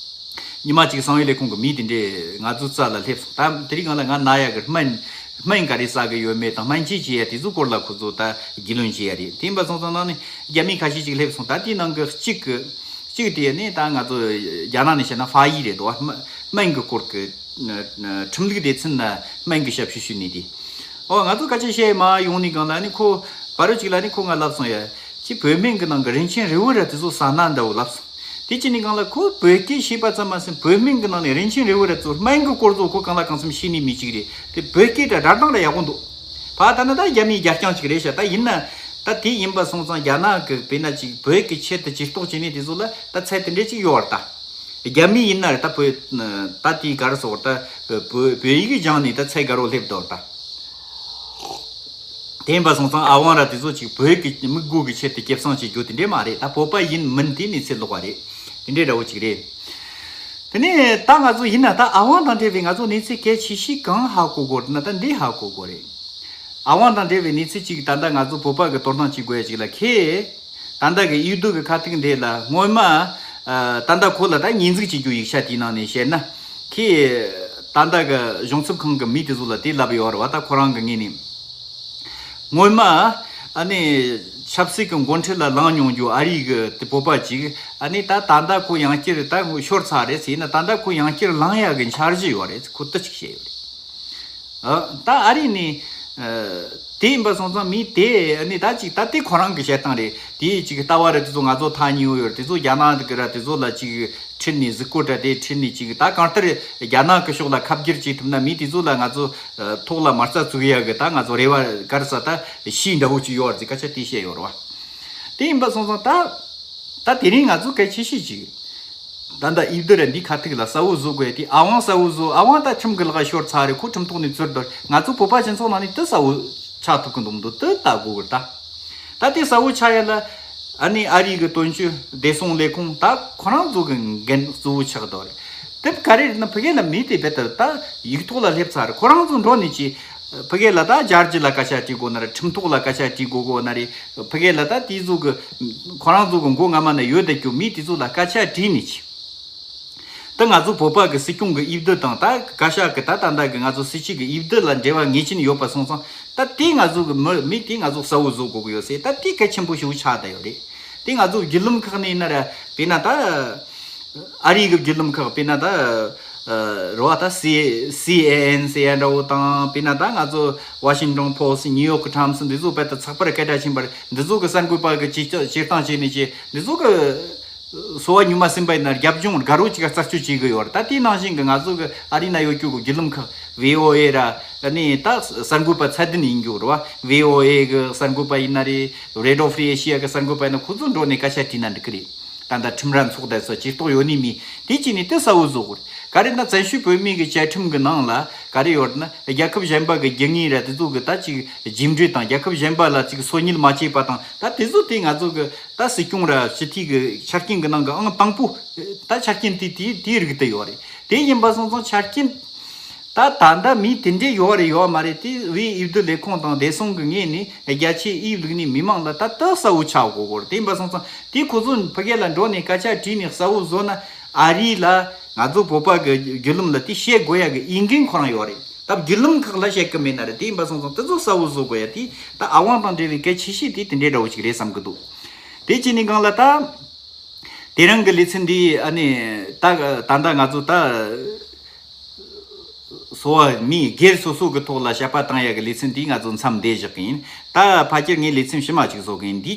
ཉི་མ་གཅིག་གསང་བའི་ལས་ཁུངས་ཀྱི་མི་དེ་འདྲས་ང་ཚོའི་རྩ་ལ་སླེབས་སོང་། ད་དེ་རིང་སྒང་ལ་ང་ན་ཡག་གི་སྨན་སྨན་ག་རེ་ཟ་གི་ཡོད་མེད་དང་སྨན་བཅོས་བྱེད་ཡ་དེ་ཚོའི་སྐོར་ལ་ཁོ་ཚོ་ད་རྒྱུས་ལོན་བྱེད་ཡ་རེད། དེ་ཡིན་པ་སོང་ཙང་ནང་ནས་རྒྱ་མི་ཁ་ཤས་ཅིག་སླེབས་སོང་། ད་དེའི་ནང་གི་གཅིག་གི་གཅིག་དེ་ནི་ད་ང་ཚོ་རྒྱ་ནག་ནས་བཤད་ན་ཧྥ་ཡི་རེད་དོ། སྨན་སྨན་གི་སྐོར་གི་ཁྲིམས་ལུགས་སྡེ་ཚན་ན་སྨན་གི་ཞབས་ཞུ་ཞུ་ནི་དེ། ཨོ་ང་ཚོ་སྐད་ཆ་བཤད་མ་ཡོང་ནི་སྒང་ལ་ནི་ཁོ་བར་རོ་གཅིག་ལ་ནི་ཁོ་ང་ལབ་སོང་ཡ། ཁྱེད་བོད་སྨན་གི་ནང་གི་རིན་ཆེན་རིལ་བུ་ར་དེ་ཚོ་ཟ་ན་འདྲ་བོ་ལབ་སོང་། དེ་ཅི་ནི་སྒང་ལ་ཁོ་བོད་སྐད་ཤེས་པ་ཙམ་མ་ཟད་བོད་སྨན་གི་ནང་ནས་རིན་ཆེན་རིལ་བུ་ར་ཚོ་སྨན་གི་སྐོར་ཚོ་ཁོ་གང་ལ་གང་འཚམ་ཤེས་ནི་མི་གཅིག་རེད། དེ་བོད་སྐད་དྲ་སྒྲ་གདངས་ར་ཡག་པོ་འདུག་ཕ་ད་ན་ད་རྒྱ་མིའི་རྒྱ་རྐྱང་ཅིག་རེད་ཤག་ད་ཡིན་ན་ད་དེ་ཡིན་པ་སོང་ཙང་རྒྱ་ནག་གི་དཔེར་ན་ཅིག་བོད་ཀྱི་ཆེད་དུ་ཇུས་གཏོགས་བྱེད་ནི་དེ་ཚོ་ལ་ད་ཚད་དེ་འདྲས་ཅིག་ཡོད་རེད་ད། རྒྱ་མི་ཡིན་ན་རེད་ད་བོད་ད་དེའི་ག་རེ་ཟེར་ད་བོད་བོད་ཡིག་སྦྱངས་ནས་ད་ཚད་ག་རོ་སླེབས་འདུག་ད། དེ་ཡིན་པ་སོང་ཙང་ཨ་ཝང་ར་དེ་ཚོ་ཅིག་བོད་ཀྱི་དམིགས་སྒོ་གི་ཆེད་དུ་སྐྱེད་སྲིང་བྱེད་རྒྱུ་དེ་འདྲས་མ་རེད། ད་བོད་པ་ཡིན་མིན་དེ་གནས་ཚད་ལོག་པ་རེད། དེ་འདྲས་འདྲ་བོ་ཅིག་རེད། དེ་ནས་ད་ང་ཚོ་ཡིན་ན་ད་ཨ་ཝང་དང་འབྲེལ་བའི་ང་ཚོ་གནས་ཚད་གལ་ཆེ་ཤོས་གང་ཧ་གོ་དགོས་རེད་ན་ད་འདི་ཧ་གོ་དགོས་རེད། ཨ་ཝང་དང་འབྲེལ་བའི་གནས་ཚུལ་གཅིག་ད་ལྟ་ང་ཚོ་བོད་པ་གི་དོ་སྣང་བྱེད་དགོས་ཡ་གཅིག་ལ་ཁེ། ད་ལྟ་གི་ཡུལ་དུ་གི་ཁ་ཐུག་འདི་ལ་སྔོན་མ། ཨ། ད་ལྟ་ཁོ་ལ་ད་ཉེས་འཛུགས་བྱེད་རྒྱུ་ཡིག་ཆ་དེའི་ནང་ནས་བཤད་ན། ཁེ། ད་ལྟ་གི་གཞུང་ཚབ་ཁང་གི་མི་དེ་ཚོ་ལ་དེ་ལབ་ཡོད་རེད་བ། ད་ཁོ་རང་གི་ངོས་ནས། སྔོན་མ། ཨ་ནི། ཆབ་སྲིད་ཀྱི་འགོ་ཁྲིད་ལ་ལངས་མྱོང་རྒྱུ་ཨ་རི་གི་དེ་བོད་པ་ཅིག་ཨ་ནི་ད་ད་ལྟ་ཁོ་ཡང་བསྐྱར་ད་ཤོར་ཚར་རེད་ཟེར་ན། ད་ལྟ་ཁོ་ཡང་བསྐྱར་ལངས་ཡག་གི་འཆར་གཞི་ཡོད་རེད། ཁོ་དེ་ཅིག་བཤད་ཡོད་རེད། ཨ། ད་ཨ་རི་ནས། ཨ། དེ་ཡིན་པ་སོང་ཙང་མི་དེ་ཨ་ནི་ད་ཅིག་ད་དེ་ཁོ་རང་གི་བཤད་སྟངས་རེད། དེ་ཅིག་ལྟ་བ་རེད། དེ་ཚོ་ང་ཚོ་ཐག་ཉེ་བོ་ཡོད་རེད། དེ་ཚོ་རྒྱ་ནག་གི་ར་དེ་ཚོ་ལ་ཅིག་ཁྲིད་ནས་གཟིགས་སྐོར་འདྲ་དེ་ཁྲིད་ནས་ཅིག་ད་གང་ལྟར་རྒྱ་ནག་གི་ཕྱོགས་ལ་ཁ་བསྒྱུར་བྱེད་ཐུབ་ན་མི་དེ་ཚོ་ལ་ང་ཚོ་ཐོག་ལ་མ་རྩ་བཙུགས་ཡ་གི་ད་ང་ཚོ་རེ་བ་ག་རེ་ཟ་ད་ཤི་འདྲ་བོ་ཅིག་ཡོད་རེད་ཟེར་སྐད་ཆ་དེ་བཤད་ཡོད་རེད་བ། དེ་ཡིན་པ་སོང་ཙང་ད་ད་དེ་རིང་ང་ཚོ་གལ་ཆེ་ཤོས་ཅིག་ད་ལྟ་ཨིབ་དི་ར་འདི་ཁ་ཐུག་ལ་གསལ་བོ་བཟོ་དགོས་དེ། ཨ་ཝང་གསལ་བོ་བཟོ། ཨ་ཝང་ད་ཁྲིམས་ཀྱི་ལག་ཤོར་ཚར་རེད། ཁོ་ཁྲིམས་ཐོག་ནས་ཚུར་དོར། ང་ཚོ་བོད་པ་སྤྱི་ཚོགས་ནང་ནས་དེ་གསལ་བོ་ཆགས་ཐུབ་ཀྱི་འདུག་མི་འདུག་དེ་ལྟ་དགོས་གི་རེད་ད། ད་དེ་གསལ་བོ་ཆགས་ཡ་ལ་ཨ་ནི་ཨ་རི་གི་དོན་གཅོད་བདེ་སྲུང་ལས་ཁུངས་ད་ཁོ་རང་ཚོ་གི་འགན་གཙོ་བོ་ཆགས་འདུག་རེད། དེ་ག་རེ་རེད་ན་ཕ་གི་ལ་མི་དེ་རྦད་དེ་ད་ཡིག་ཐོག་ལ་སླེབས་ཚར་རེད། ཁོ་རང་ཚོ་འགྲོ་ནས་ཅི། ཕ་གི་ལ་ད་རྒྱལ་སྤྱི་ལ་སྐད་ཆ་དྲིས་དགོས་ན་རེད། ཁྲིམས་ཐོག་ལ་སྐད་ཆ་དྲིས་དགོས་དགོས་ན་རེད། ཕ་གི་ལ་ད་དེ་ཚོ་གི་ཁོ་རང་ཚོ་གི་མགོ་རྔ་མ་ན་ཡོད་བསྡད་རྒྱུ་མི་དེ་ཚོ་ལ་སྐད་ཆ་དྲིས་ནས་ཅི། ད་ང་ཚོ་བོད་པ་གི་སྲིད་སྐྱོང་གི་འོས་བསྡུ་དང་ད་བཀའ་ཤག་གི་ད་ད་ལྟ་གི་ང་ཚོ་སྲིད་སྤྱི་གི་འོས་བསྡུ་ལ་འབྲེལ་བ་ངེས་ཅན་ཡོད་པ་སོང་ཙང་། ད་དེ་ང་ཚོ་གི་མི་མི་དེ་ང་ཚོ་གསལ་བོ་བཟོ་དགོས་གི་ཡོད་ཟེར། ད་དེ་གལ་ཆེན་པོ་ཞིག་ཆགས་བསྡད་ཡོད་རེད། དེ་ང་ཚོ་བརྒྱུད་ལམ་ཁག་ནས་ཡིན་ན་ར། དཔེར་ན་ད་ཨ་རི་གི་བརྒྱུད་ལམ་ཁག་དཔེར་ན་ད་རོ་ཨ་ད་སི་སི་ཨེན་ཨེན་ཟེར་ཡ་འདྲ་བོ་དང་། དཔེར་ན་ད་ང་ཚོ་ཝ་ཤིང་ཊོན་པོ་སི་ཊི། ནིའུ་ཡོག་ཊའིམ་སི། འདི་ཚོ་དཔེ་ད་ཚགས་པར་སྐད་གྲགས་ཆེན་པོ་རེད། འདི་ཚོ་གི་གསར་འགོད་པ་གི་བྱེད་བྱེད་སྟངས་བྱས་ནས་ཀྱི་འདི་ཚོ་གི་སོ་བ་ཉུལ་མ་ཟིན་པ་ཡིན་ན་རྒྱབ་ལྗོངས་དགའ་རོགས་ཅིག་ག་རྩད་གཅོད་བྱེད་གི་ཡོད་རེད། ད་དེའི་ནང་བཞིན་གི་ང་ཚོ་གི་ཨ་རི་ན་ཡོད་རྒྱུ་གི་བརྒྱུད་ལམ་ཁག་བྷི་ཨོ་ཨེ་ར། ཨ་ནི་ད་གསར་འགོད་པ་ཚད་ལྡན་ཡིན་རྒྱུ་རེད་བ། བྷི་ཨོ་ཨེ་གི་གསར་འགོད་པ་ཡིན་ན་རེད། རེ་ཌི་ཡོ་ཧྥི་རི་ཨེ་ཤི་ཡ་གི་གསར་འགོད་པ་ཡིན་ན་ཁོ་ཚོ་འགྲོ་ནས་སྐད་ཆ་དྲིས་ན་འགྲིག་གི་རེད། ད་ལྟ་ཁྲིམས་ར་ཚོགས་བསྡད་སོ་ཇུས་གཏོགས་ཡོད་ནི་མིན། དེ་བྱས་ནས་དེ་གསལ་བོ་བཟོ་དགོས་རེད། ག་རེ་ན་བཙན་བྱོལ་བོད་མིའི་གི་བཅའ་ཁྲིམས་གི་ནང་ལ་ག་རེ་ཡོད་ན། རྒྱལ་ཁབ་གཞན་པ་གི་རྒྱུ་དངོས་ར་དེ་ཚོ་གི་ད་ཅིག་རྒྱུ་འབྲས་དང་། རྒྱལ་ཁབ་གཞན་པ་ལ་ཅིག་སོ་ཉུལ་མ་བྱས་པ་དང་། ད་དེ་ཚོ་དེ་ང་ཚོ་གི་ད་སྲིད་སྐྱོང་ར་སྤྱི་འཐུས་གི་ཆ་རྐྱེན་གི་ནང་གི་ཨང་དང་པོ། ད་ཆ་རྐྱེན་དེ་དེ་དེའི་རིགས་དེ་ཡོད་རེད། དེ་ཡིན་པ་སོང་ཙང་ཆ་རྐྱེན་ད་ད་ལྟ་མི་དེ་འདྲས་ཡོད་རེད་ཡོད་མ་རེད། དེ་བའི་འོས་བསྡུ་ལས་ཁུངས་དང་བདེ་སྲུང་གི་ངོས་ནས་རྒྱ་ཆེའི་དབྱིབས་ལུགས་ནས་མི་མང་ལ་ད་ལྟ་གསལ་བོ་ཆགས་དགོས་གོ་རེད། དེ་ཡིན་པ་སོང་ཙང་དེ་ཁོ་ཚོ་ཕ་གི་ལ་འགྲོ་ནས་སྐད་ཆ་དྲིས་ནས་གསལ་བོ་བཟོ་ན། ཨ་རི་ལ་ང་ཚོ་བོད་པ་གི་བརྒྱུད་ལམ་ལ་དེ་བཤད་དགོས་ཡ་གི་འོས་འགན་ཁོ་རང་ཡོད་རེད། ད་བརྒྱུད་ལམ་ཁག་ལ་བཤད་གི་མེད་ན་རེད། དེ་ཡིན་པ་སོང་ཙང་དེ་ཚོ་གསལ་བོ་བཟོ་དགོས་ཡ་དེ་ད་ཨ་དབང་དང་འབྲེལ་བའི་གལ་ཆེ་ཤོས་དེ་དེ་འདྲའི་འདྲ་བོ་ཞིག་རེད་བསམ་གི་འདུག་དེ་བྱས་ནས་སྒང་ལ་ད། དེ་རིང་གི་ལེ་ཚན་འདི་ཨ་ནི་ད་ད་ལྟ་ང་ཚོ་ད་སོ་བ་མི་སྒེར་སོ་སོ་གི་ཐོག་ལ་དཔྱད་པ་བཏང་ཡ་གི་ལེ་ཚན་འདི་ང་ཚོ་མཚམས་འདི་བཞག་གི་ཡིན། ད་ཕལ་ཆེར་ངས་ལེ་ཚན་ཕྱི་མ་ཅིག་བཟོ་གི་ཡིན། འདི་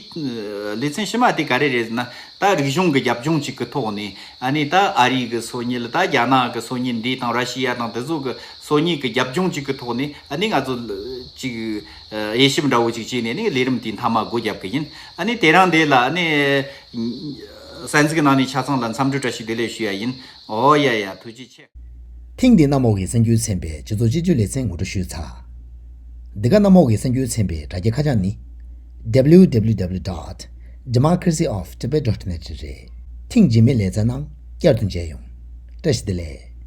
ལེ་ཚན་ཕྱི་མ་དེ་ག་རེ་རེད་ཟེར་ན། ད་རིག་གཞུང་གི་རྒྱབ་ལྗོངས་ཅིག་གི་ཐོག་ནས་ཨ་ནི་ད་ཨ་རི་གི་སོ་ཉུལ། ད་རྒྱ་ནག་གི་སོ་ཉུལ་འདི་དང་ར་ཤི་ཡ་དང་དེ་ཚོ་གི་སོ་ཉུལ་གི་རྒྱབ་ལྗོངས་ཅིག་གི་ཐོག་ནས་ཨ་ནི་ང་ཚོ་ཅིག་དབྱེ་ཞིབ་འདྲ་བོ་ཅིག་བྱས་ནས་ནི་ལས་རིམ་དེ་མཐའ་མ་སྒོ་བརྒྱབ་གི་ཡིན། ཨ་ནི་དེ་རིང་འདི་ལ་ཨ་ནི་གསན་གཟིགས་གནང་ནས་ཆ་ཚང་ལ་འཚམས་འདྲི་བཀྲ་ཤིས་བདེ་ལེགས་ཞུ་ཡ་ཡིན། ཨོ་ཡ་ཡ། ཐུགས་རྗེ་ཆེ། ཐེངས་འདིའི་གནམ་འོག་གི་གསར་འགྱུར་ཚན་པའི་སྤྱི་ཚོགས་སྤྱི་སྤྱོད་ལེ་ཚན་ངོ་སྤྲོད་ཞུས་ཚར། འདི་ག་གནམ་འོག་གི་གསར་འགྱུར་ཚན་པའི་དྲ་རྒྱའི་ཁ་བྱང་ནི། W W W dot democracy of tibet dot net རེད། ཐེངས་རྗེས་མའི་ལེ་ཚན་ནང་བསྐྱར་དུ་མཇལ་ཡོང་། བཀྲ་ཤིས་བདེ་ལེགས།